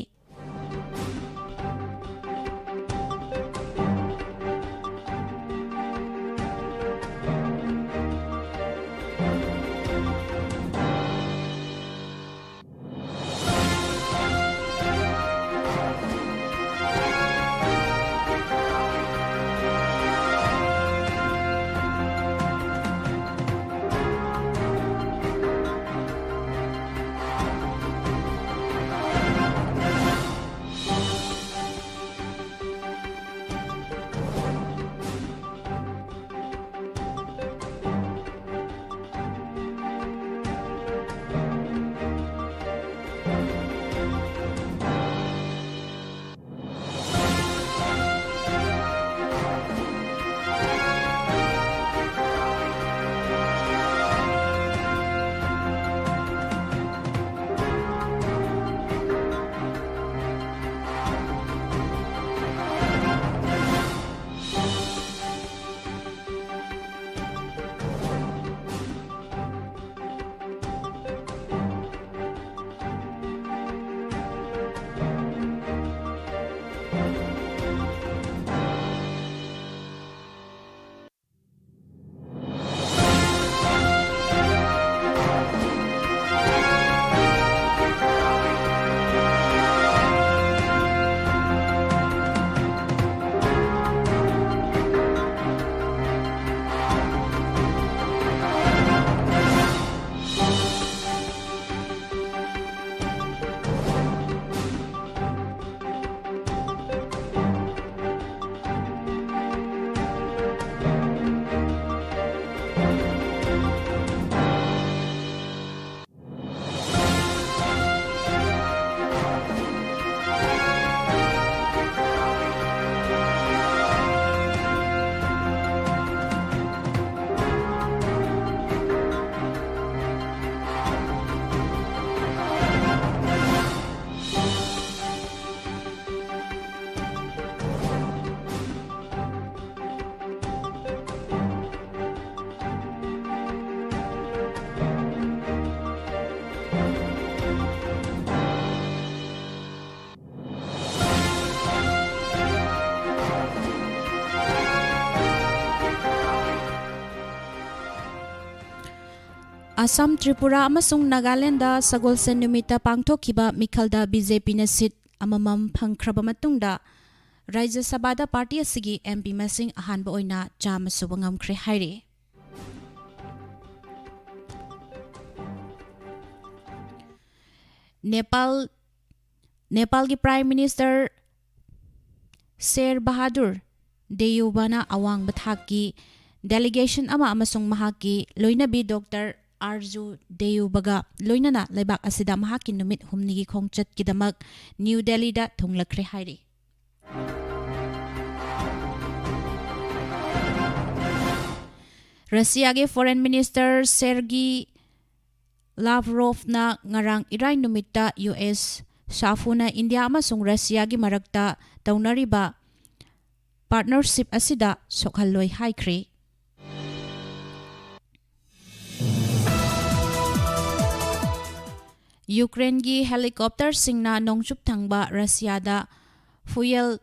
ꯑꯁꯥꯝ, ꯇ꯭ꯔꯤꯄꯨꯔꯥ ꯑꯃꯁꯨꯡ ꯅꯥꯒꯥꯂꯦꯟꯗ ꯁꯒꯣꯜꯁꯦꯟ ꯅꯨꯃꯤꯠꯇ ꯄꯥꯡꯊꯣꯛꯈꯤꯕ ꯃꯤꯈꯜꯗ ꯕꯤ ꯖꯦ ꯄꯤꯅ ꯁꯤꯠ ꯑꯃꯃꯝ ꯐꯪꯈ꯭ꯔꯕ ꯃꯇꯨꯡꯗ ꯔꯥꯖ꯭ꯌ ꯁꯚꯥꯗ ꯄꯥꯔꯇꯤ ꯑꯁꯤꯒꯤ ꯑꯦꯝ ꯄꯤ ꯃꯁꯤꯡ ꯑꯍꯥꯟꯕ ꯑꯣꯏꯅ ꯆꯥꯝꯃ ꯁꯨꯕ ꯉꯝꯈ꯭ꯔꯦ ꯍꯥꯏꯔꯤ꯫ ꯅꯦꯄꯥꯜ, ꯅꯦꯄꯥꯜꯒꯤ Prime Minister ꯁꯦꯔ ꯕꯍꯥꯗꯨꯔ ꯗꯦꯌꯨꯕꯥꯅ ꯑꯋꯥꯡꯕ ꯊꯥꯛꯀꯤ delegation ꯑꯃ ꯑꯃꯁꯨꯡ ꯃꯍꯥꯛꯀꯤ ꯂꯣꯏꯅꯕꯤ ꯗꯣꯛꯇꯔ ꯑꯥꯔꯖꯨ ꯗꯦꯌꯨꯕꯥꯒ ꯂꯣꯏꯅꯅ ꯂꯩꯕꯥꯛ ꯑꯁꯤꯗ ꯃꯍꯥꯛꯀꯤ ꯅꯨꯃꯤꯠ ꯍꯨꯝꯅꯤꯒꯤ ꯈꯣꯡꯆꯠꯀꯤꯗꯃꯛ ꯅ꯭ꯌꯨ ꯗꯦꯜꯂꯤꯗ ꯊꯨꯡꯂꯈ꯭ꯔꯦ ꯍꯥꯏꯔꯤ꯫ ꯔꯁꯤꯌꯥꯒꯤ Foreign Minister ꯁꯦꯔꯒꯤ ꯂꯥꯚꯔꯣꯚꯅ ꯉꯔꯥꯡ ꯏꯔꯥꯏ ꯅꯨꯃꯤꯠꯇ ꯌꯨ ꯑꯦꯁ ꯁꯥꯐꯨꯅ ꯏꯟꯗꯤꯌꯥ ꯑꯃꯁꯨꯡ ꯔꯁꯤꯌꯥꯒꯤ ꯃꯔꯛꯇ ꯇꯧꯅꯔꯤꯕ partnership ꯑꯁꯤꯗ ꯁꯣꯛꯍꯜꯂꯣꯏ ꯍꯥꯏꯈ꯭ꯔꯦ꯫ ꯌꯨꯀ꯭ꯔꯦꯟꯒꯤ helicopterꯁꯤꯡꯅ ꯅꯣꯡꯆꯨꯞ ꯊꯪꯕ ꯔꯁꯤꯌꯥꯗ fuel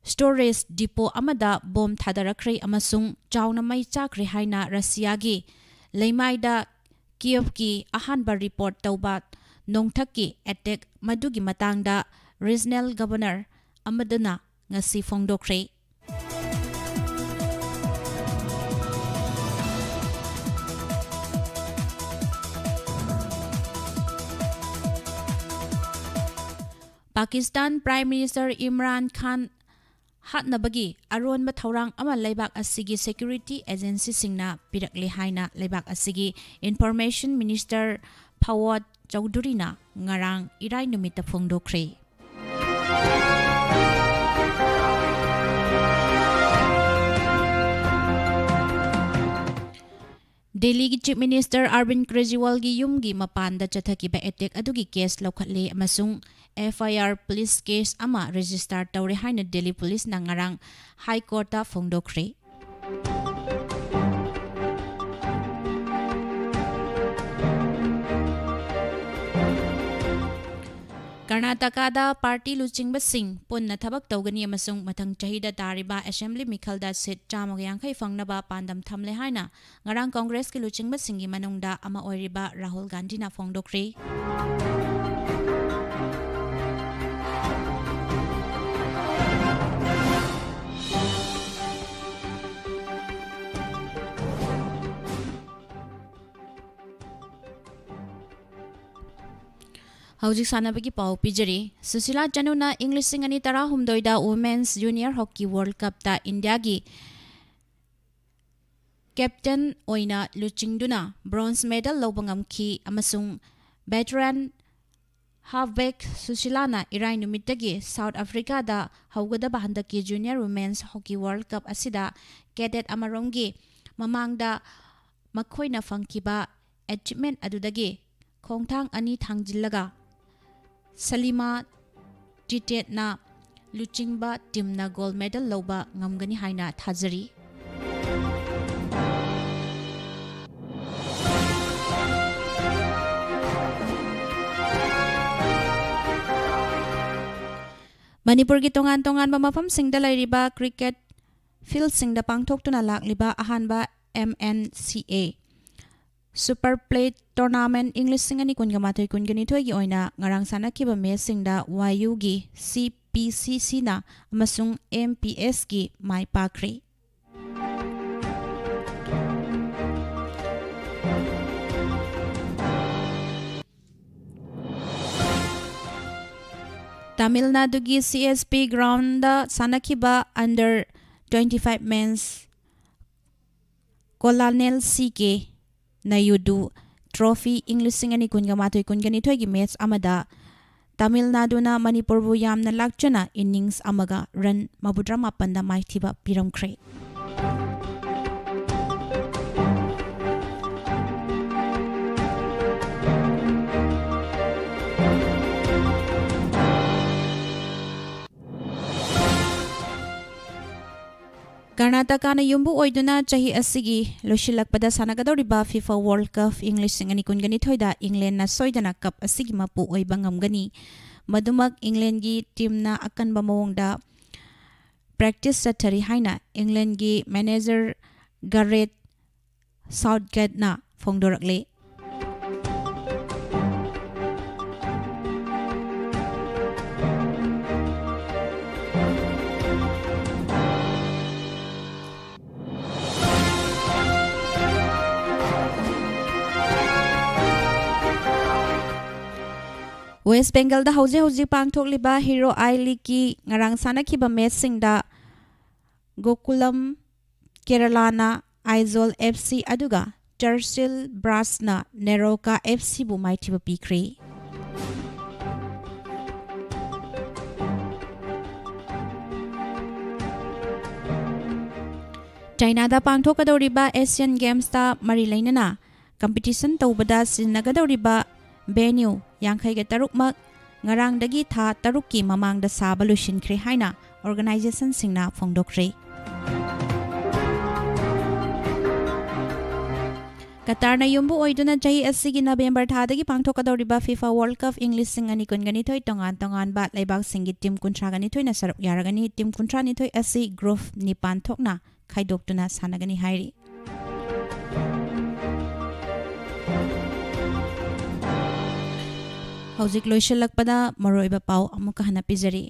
storage depot ꯑꯃꯗ ꯕꯣꯝ ꯊꯥꯗꯔꯛꯈ꯭ꯔꯦ ꯑꯃꯁꯨꯡ ꯆꯥꯎꯅ ꯃꯩ ꯆꯥꯛꯈ꯭ꯔꯦ ꯍꯥꯏꯅ ꯔꯁꯤꯌꯥꯒꯤ ꯂꯩꯃꯥꯏꯗ ꯀꯤꯌꯦꯚꯀꯤ ꯑꯍꯥꯟꯕ report ꯇꯧꯕ ꯅꯣꯡꯊꯛꯀꯤ attack ꯃꯗꯨꯒꯤ ꯃꯇꯥꯡꯗ regional governor ꯑꯃꯗꯨꯅ ꯉꯁꯤ ꯐꯣꯡꯗꯣꯛꯈ꯭ꯔꯦ꯫ ꯄꯥꯀꯤꯁꯇꯥꯟ Prime Minister ꯏꯝꯔꯥꯟ ꯈꯥꯟ ꯍꯥꯠꯅꯕꯒꯤ ꯑꯔꯣꯟꯕ ꯊꯧꯔꯥꯡ ꯑꯃ ꯂꯩꯕꯥꯛ ꯑꯁꯤꯒꯤ security agencyꯁꯤꯡꯅ ꯄꯤꯔꯛꯂꯦ ꯍꯥꯏꯅ ꯂꯩꯕꯥꯛ ꯑꯁꯤꯒꯤ Information Minister ꯐꯋꯥꯗ ꯆꯧꯙꯨꯔꯤꯅ ꯉꯔꯥꯡ ꯏꯔꯥꯏ ꯅꯨꯃꯤꯠꯇ ꯐꯣꯡꯗꯣꯛꯈ꯭ꯔꯦ꯫ ꯗꯦꯜꯂꯤꯒꯤ Chief Minister ꯑꯔꯕꯤꯟ ꯀ꯭ꯔꯦꯖꯤꯋꯥꯜꯒꯤ ꯌꯨꯝꯒꯤ ꯃꯄꯥꯟꯗ ꯆꯠꯊꯈꯤꯕ attack ꯑꯗꯨꯒꯤ case ꯂꯧꯈꯠꯂꯦ ꯑꯃꯁꯨꯡ F I R police case ꯑꯃ register ꯇꯧꯔꯦ ꯍꯥꯏꯅ ꯗꯦꯜꯂꯤ policeꯅ ꯉꯔꯥꯡ High Courtꯇ ꯐꯣꯡꯗꯣꯛꯈ꯭ꯔꯦ꯫ ꯀꯔꯅꯥꯇꯀꯥꯗ ꯄꯥꯔꯇꯤ ꯂꯨꯆꯤꯡꯕꯁꯤꯡ ꯄꯨꯟꯅ ꯊꯕꯛ ꯇꯧꯒꯅꯤ ꯑꯃꯁꯨꯡ ꯃꯊꯪ ꯆꯍꯤꯗ ꯇꯥꯔꯤꯕ ꯑꯦꯁꯦꯝꯕ꯭ꯂꯤ ꯃꯤꯈꯜꯗ ꯁꯤꯠ ꯆꯥꯝꯃꯒ ꯌꯥꯡꯈꯩ ꯐꯪꯅꯕ ꯄꯥꯟꯗꯝ ꯊꯝꯂꯦ ꯍꯥꯏꯅ ꯉꯔꯥꯡ ꯀꯣꯡꯒ꯭ꯔꯦꯁꯀꯤ ꯂꯨꯆꯤꯡꯕꯁꯤꯡꯒꯤ ꯃꯅꯨꯡꯗ ꯑꯃ ꯑꯣꯏꯔꯤꯕ ꯔꯥꯍꯨꯜ ꯒꯥꯟꯙꯤꯅ ꯐꯣꯡꯗꯣꯛꯈ꯭ꯔꯤ꯫ ꯍꯧꯖꯤꯛ ꯁꯥꯟꯅꯕꯒꯤ ꯄꯥꯎ ꯄꯤꯖꯔꯤ꯫ ꯁꯨꯁꯤꯂꯥ ꯆꯅꯨꯅ ꯏꯪ ꯂꯤꯁꯤꯡ ꯑꯅꯤ ꯇꯔꯥꯍꯨꯝꯗꯣꯏꯗ Women's Junior Hockey World Cupꯇ ꯏꯟꯗꯤꯌꯥꯒꯤ ꯀꯦꯞꯇꯦꯟ ꯑꯣꯏꯅ ꯂꯨꯆꯤꯡꯗꯨꯅ bronze medal ꯂꯧꯕ ꯉꯝꯈꯤ ꯑꯃꯁꯨꯡ veteran halfback ꯁꯨꯁꯤꯂꯥꯅ ꯏꯔꯥꯏ ꯅꯨꯃꯤꯠꯇꯒꯤ ꯁꯥꯎꯠ ꯑꯐ꯭ꯔꯤꯀꯥꯗ ꯍꯧꯒꯗꯕ ꯍꯟꯗꯛꯀꯤ Junior Women's Hockey World Cup ꯑꯁꯤꯗ cadet ꯑꯃꯔꯣꯝꯒꯤ ꯃꯃꯥꯡꯗ ꯃꯈꯣꯏꯅ ꯐꯪꯈꯤꯕ achievement ꯑꯗꯨꯗꯒꯤ ꯈꯣꯡꯊꯥꯡ ꯑꯅꯤ ꯊꯥꯡꯖꯤꯜꯂꯒ ꯁꯂꯤꯃꯥ ꯇꯤꯇꯦꯠꯅ ꯂꯨꯆꯤꯡꯕ ꯇꯤꯝꯅ gold medal ꯂꯧꯕ ꯉꯝꯒꯅꯤ ꯍꯥꯏꯅ ꯊꯥꯖꯔꯤ꯫ ꯃꯅꯤꯄꯨꯔꯒꯤ ꯇꯣꯉꯥꯟ ꯇꯣꯉꯥꯟꯕ ꯃꯐꯝꯁꯤꯡꯗ ꯂꯩꯔꯤꯕ cricket fieldꯁꯤꯡꯗ ꯄꯥꯡꯊꯣꯛꯇꯨꯅ ꯂꯥꯛꯂꯤꯕ ꯑꯍꯥꯟꯕ M N C A Super Play Tournament ꯏꯪ ꯂꯤꯁꯤꯡ ꯑꯅꯤ ꯀꯨꯟꯒ ꯃꯥꯊꯣꯏ ꯀꯨꯟꯒ ꯅꯤꯊꯣꯏꯒꯤ ꯑꯣꯏꯅ ꯉꯔꯥꯡ ꯁꯥꯟꯅꯈꯤꯕ matchꯁꯤꯡꯗ Y Uꯒꯤ C P C Cꯅ ꯑꯃꯁꯨꯡ M P Sꯒꯤ ꯃꯥꯏ ꯄꯥꯛꯈ꯭ꯔꯤ꯫ ꯇꯥꯃꯤꯜ ꯅꯥꯗꯨꯒꯤ C S P groundꯗ ꯁꯥꯟꯅꯈꯤꯕ under twenty five men's Colonel C K Nayudu Trophy ꯏꯪ ꯂꯤꯁꯤꯡ ꯑꯅꯤ ꯀꯨꯟꯒ ꯃꯥꯊꯣꯏ ꯀꯨꯟꯒ ꯅꯤꯊꯣꯏꯒꯤ match ꯑꯃꯗ ꯇꯥꯃꯤꯜ ꯅꯥꯗꯨꯅ ꯃꯅꯤꯄꯨꯔꯕꯨ ꯌꯥꯝꯅ ꯂꯥꯛꯆꯅ innings ꯑꯃꯒ run ꯃꯧꯗ꯭ꯔꯥ ꯃꯥꯄꯟꯗ ꯃꯥꯏꯊꯤꯕ ꯄꯤꯔꯝꯈ꯭ꯔꯦ꯫ ꯀꯔꯅꯥꯇꯀꯥꯅ ꯌꯨꯝꯕꯨ ꯑꯣꯏꯗꯨꯅ ꯆꯍꯤ ꯑꯁꯤꯒꯤ ꯂꯣꯏꯁꯤꯜꯂꯛꯄꯗ ꯁꯥꯟꯅꯒꯗꯧꯔꯤꯕ FIFA World Cup ꯏꯪ ꯂꯤꯁꯤꯡ ꯑꯅꯤ ꯀꯨꯟꯒ ꯅꯤꯊꯣꯏꯗ ꯏꯪꯂꯦꯟꯅ ꯁꯣꯏꯗꯅ cup ꯑꯁꯤꯒꯤ ꯃꯄꯨ ꯑꯣꯏꯕ ꯉꯝꯒꯅꯤ꯫ ꯃꯗꯨꯃꯛ ꯏꯪꯂꯦꯟꯒꯤ ꯇꯤꯝꯅ ꯑꯀꯟꯕ ꯃꯑꯣꯡꯗ ꯄ꯭ꯔꯦꯛꯇꯤꯁ ꯆꯠꯊꯔꯤ ꯍꯥꯏꯅ ꯏꯪꯂꯦꯟꯒꯤ ꯃꯦꯅꯦꯖꯔ ꯒꯔꯦꯠ ꯁꯥꯎꯠꯒꯦꯠꯅ ꯐꯣꯡꯗꯣꯔꯛꯂꯤ꯫ ꯋꯦꯁ ꯕꯦꯡꯒꯜꯗ ꯍꯧꯖꯤꯛ ꯍꯧꯖꯤꯛ ꯄꯥꯡꯊꯣꯛꯂꯤꯕ ꯍꯤꯔꯣ ꯑꯥꯏ ꯂꯤꯒꯀꯤ ꯉꯔꯥꯡ ꯁꯥꯟꯅꯈꯤꯕ ꯃꯦꯆꯁꯤꯡꯗ ꯒꯣꯀꯨꯂꯝ ꯀꯦꯔꯂꯥꯅ ꯑꯥꯏꯖꯣꯜ ꯑꯦꯐ ꯁꯤ ꯑꯗꯨꯒ ꯆꯔꯆꯤꯜ ꯕ꯭ꯔꯥꯁꯅ ꯅꯦꯔꯣꯀꯥ ꯑꯦꯐ ꯁꯤꯕꯨ ꯃꯥꯏꯊꯤꯕ ꯄꯤꯈ꯭ꯔꯦ꯫ ꯆꯥꯏꯅꯥꯗ ꯄꯥꯡꯊꯣꯛꯀꯗꯧꯔꯤꯕ ꯑꯦꯁꯤꯌꯥꯟ ꯒꯦꯝꯁꯇ ꯃꯔꯤ ꯂꯩꯅꯅ ꯀꯝꯄꯤꯇꯤꯁꯟ ꯇꯧꯕꯗ ꯁꯤꯖꯤꯟꯅꯒꯗꯧꯔꯤꯕ ꯚꯦꯅ꯭ꯌꯨ ꯌꯥꯡꯈꯩꯒ ꯇꯔꯨꯛꯃꯛ ꯉꯔꯥꯡꯗꯒꯤ ꯊꯥ ꯇꯔꯨꯛꯀꯤ ꯃꯃꯥꯡꯗ ꯁꯥꯕ ꯂꯣꯏꯁꯤꯟꯈ꯭ꯔꯦ ꯍꯥꯏꯅ ꯑꯣꯔꯒꯅꯥꯏꯖꯦꯁꯟꯁꯤꯡꯅ ꯐꯣꯡꯗꯣꯛꯈ꯭ꯔꯦ꯫ ꯀꯇꯥꯔꯅ ꯌꯨꯝꯕꯨ ꯑꯣꯏꯗꯨꯅ ꯆꯍꯤ ꯑꯁꯤꯒꯤ ꯅꯕꯦꯝꯕꯔ ꯊꯥꯗꯒꯤ ꯄꯥꯡꯊꯣꯛꯀꯗꯧꯔꯤꯕ ꯐꯤꯐꯥ ꯋꯥꯔꯜ ꯀꯞ ꯏꯪ ꯂꯤꯁꯤꯡ ꯑꯅꯤ ꯀꯨꯟꯒ ꯅꯤꯊꯣꯏ ꯇꯣꯉꯥꯟ ꯇꯣꯉꯥꯟꯕ ꯂꯩꯕꯥꯛꯁꯤꯡꯒꯤ ꯇꯤꯝ ꯀꯨꯟꯊ꯭ꯔꯥꯒ ꯅꯤꯊꯣꯏꯅ ꯁꯔꯨꯛ ꯌꯥꯔꯒꯅꯤ꯫ ꯇꯤꯝ ꯀꯨꯟꯊ꯭ꯔꯥ ꯅꯤꯊꯣꯏ ꯑꯁꯤ ꯒ꯭ꯔꯨꯞ ꯅꯤꯄꯥꯟ ꯊꯣꯛꯅ ꯈꯥꯏꯗꯣꯛꯇꯨꯅ ꯁꯥꯟꯅꯒꯅꯤ ꯍꯥꯏꯔꯤ꯫ ꯍꯧꯖꯤꯛ ꯂꯣꯏꯁꯤꯜꯂꯛꯄꯗ ꯃꯔꯨꯑꯣꯏꯕ ꯄꯥꯎ ꯑꯃꯨꯛꯀ ꯍꯟꯅ ꯄꯤꯖꯔꯤ꯫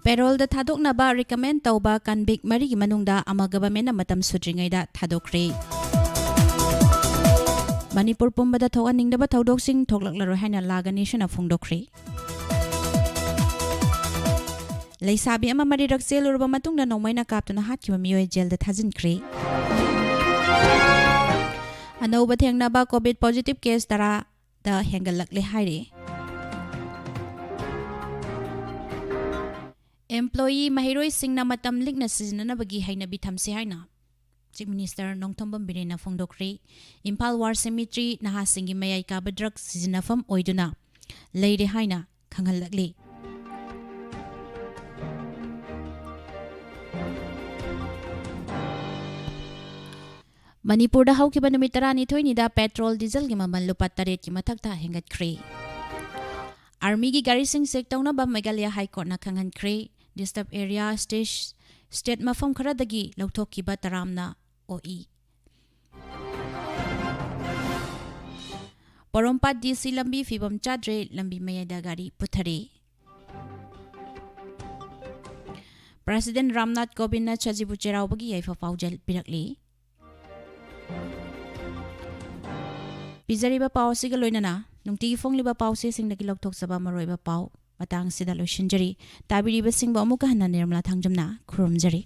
ꯄꯦꯔꯣꯜꯗ ꯊꯥꯗꯣꯛꯅꯕ ꯔꯤꯀꯃꯦꯟ ꯇꯧꯕ ꯀꯟꯚꯤꯛ ꯃꯔꯤꯒꯤ ꯃꯅꯨꯡꯗ ꯑꯃ ꯒꯚꯔꯟꯃꯦꯟꯠꯅ ꯃꯇꯝ ꯁꯨꯗ꯭ꯔꯤꯉꯩꯗ ꯊꯥꯗꯣꯛꯈ꯭ꯔꯦ꯫ ꯃꯅꯤꯄꯨꯔ ꯄꯨꯝꯕꯗ ꯊꯣꯛꯍꯟꯅꯤꯡꯗꯕ ꯊꯧꯗꯣꯛꯁꯤꯡ ꯊꯣꯛꯂꯛꯂꯔꯣꯏ ꯍꯥꯏꯅ ꯂꯥꯒꯅꯤꯁꯅ ꯐꯣꯡꯗꯣꯛꯈ꯭ꯔꯦ꯫ ꯂꯩꯁꯥꯕꯤ ꯑꯃ ꯃꯔꯤꯔꯛ ꯆꯦꯜꯂꯨꯔꯕ ꯃꯇꯨꯡꯗ ꯅꯣꯡꯃꯩꯅ ꯀꯥꯞꯇꯨꯅ ꯍꯥꯠꯈꯤꯕ ꯃꯤꯑꯣꯏ ꯖꯦꯜꯗ ꯊꯥꯖꯤꯟꯈ꯭ꯔꯦ꯫ ꯑꯅꯧꯕ ꯊꯦꯡꯅꯕ ꯀꯣꯚꯤꯗ ꯄꯣꯖꯤꯇꯤꯚ ꯀꯦꯁ ꯇꯔꯥ ꯗ ꯍꯦꯟꯒꯠꯂꯛꯂꯦ ꯍꯥꯏꯔꯤ꯫ Employee ꯃꯍꯩꯔꯣꯏꯁꯤꯡꯅ ꯃꯇꯝ ꯂꯤꯛꯅ ꯁꯤꯖꯤꯟꯅꯅꯕꯒꯤ ꯍꯩꯅꯕꯤ ꯊꯝꯁꯤ ꯍꯥꯏꯅ Chief Minister Nongthombam ꯕꯤꯔꯦꯟꯅ ꯐꯣꯡꯗꯣꯛꯈ꯭ꯔꯦ꯫ Imphal War Cemetery ꯅꯍꯥꯁꯤꯡꯒꯤ ꯃꯌꯥꯏ ꯀꯥꯕ drug ꯁꯤꯖꯤꯟꯅꯐꯝ ꯑꯣꯏꯗꯨꯅ ꯂꯩꯔꯦ ꯍꯥꯏꯅ ꯈꯪꯍꯜꯂꯛꯂꯤ꯫ ꯃꯅꯤꯄꯨꯔꯗ ꯍꯧꯈꯤꯕ ꯅꯨꯃꯤꯠ ꯇꯔꯥꯅꯤꯊꯣꯏꯅꯤꯗ petrol, dieselꯒꯤ ꯃꯃꯜ ꯂꯨꯄꯥ ꯇꯔꯦꯠꯀꯤ ꯃꯊꯛꯇ ꯍꯦꯟꯒꯠꯈ꯭ꯔꯦ꯫ Armyꯒꯤ ꯒꯥꯔꯤꯁꯤꯡ check ꯇꯧꯅꯕ Meghalaya High Courtꯅ ꯈꯪꯍꯟꯈ꯭ꯔꯦ꯫ Disturb area state, state ꯃꯐꯝ ꯈꯔꯗꯒꯤ ꯂꯧꯊꯣꯛꯈꯤꯕ ꯇꯔꯥꯝꯅ ꯑꯣꯛꯏ꯫ ꯄꯣꯔꯣꯝꯄꯥꯠ DC ꯂꯝꯕꯤ ꯐꯤꯕꯝ ꯆꯥꯗ꯭ꯔꯦ, ꯂꯝꯕꯤ ꯃꯌꯥꯏꯗ ꯒꯥꯔꯤ ꯄꯨꯊꯔꯦ꯫ President ꯔꯥꯝꯅꯥꯊ ꯀꯣꯕꯤꯟꯗꯅ ꯁꯖꯤꯕꯨ ꯆꯩꯔꯥꯎꯕꯒꯤ ꯌꯥꯏꯐ ꯄꯥꯎꯖꯦꯜ ꯄꯤꯔꯛꯂꯤ꯫ ꯄꯤꯖꯔꯤꯕ ꯄꯥꯎ ꯑꯁꯤꯒ ꯂꯣꯏꯅꯅ ꯅꯨꯡꯇꯤꯒꯤ ꯐꯣꯡꯂꯤꯕ ꯄꯥꯎꯆꯦꯁꯤꯡꯗꯒꯤ ꯂꯧꯊꯣꯛꯆꯕ ꯃꯔꯨꯑꯣꯏꯕ ꯄꯥꯎ ꯃꯇꯥꯡ ꯑꯁꯤꯗ ꯂꯣꯏꯁꯤꯟꯖꯔꯤ꯫ ꯇꯥꯕꯤꯔꯤꯕꯁꯤꯡꯕꯨ ꯑꯃꯨꯛꯀ ꯍꯟꯅ ꯅꯤꯔꯃꯂꯥ ꯊꯥꯡꯖꯝꯅ ꯈꯨꯔꯨꯝꯖꯔꯤ꯫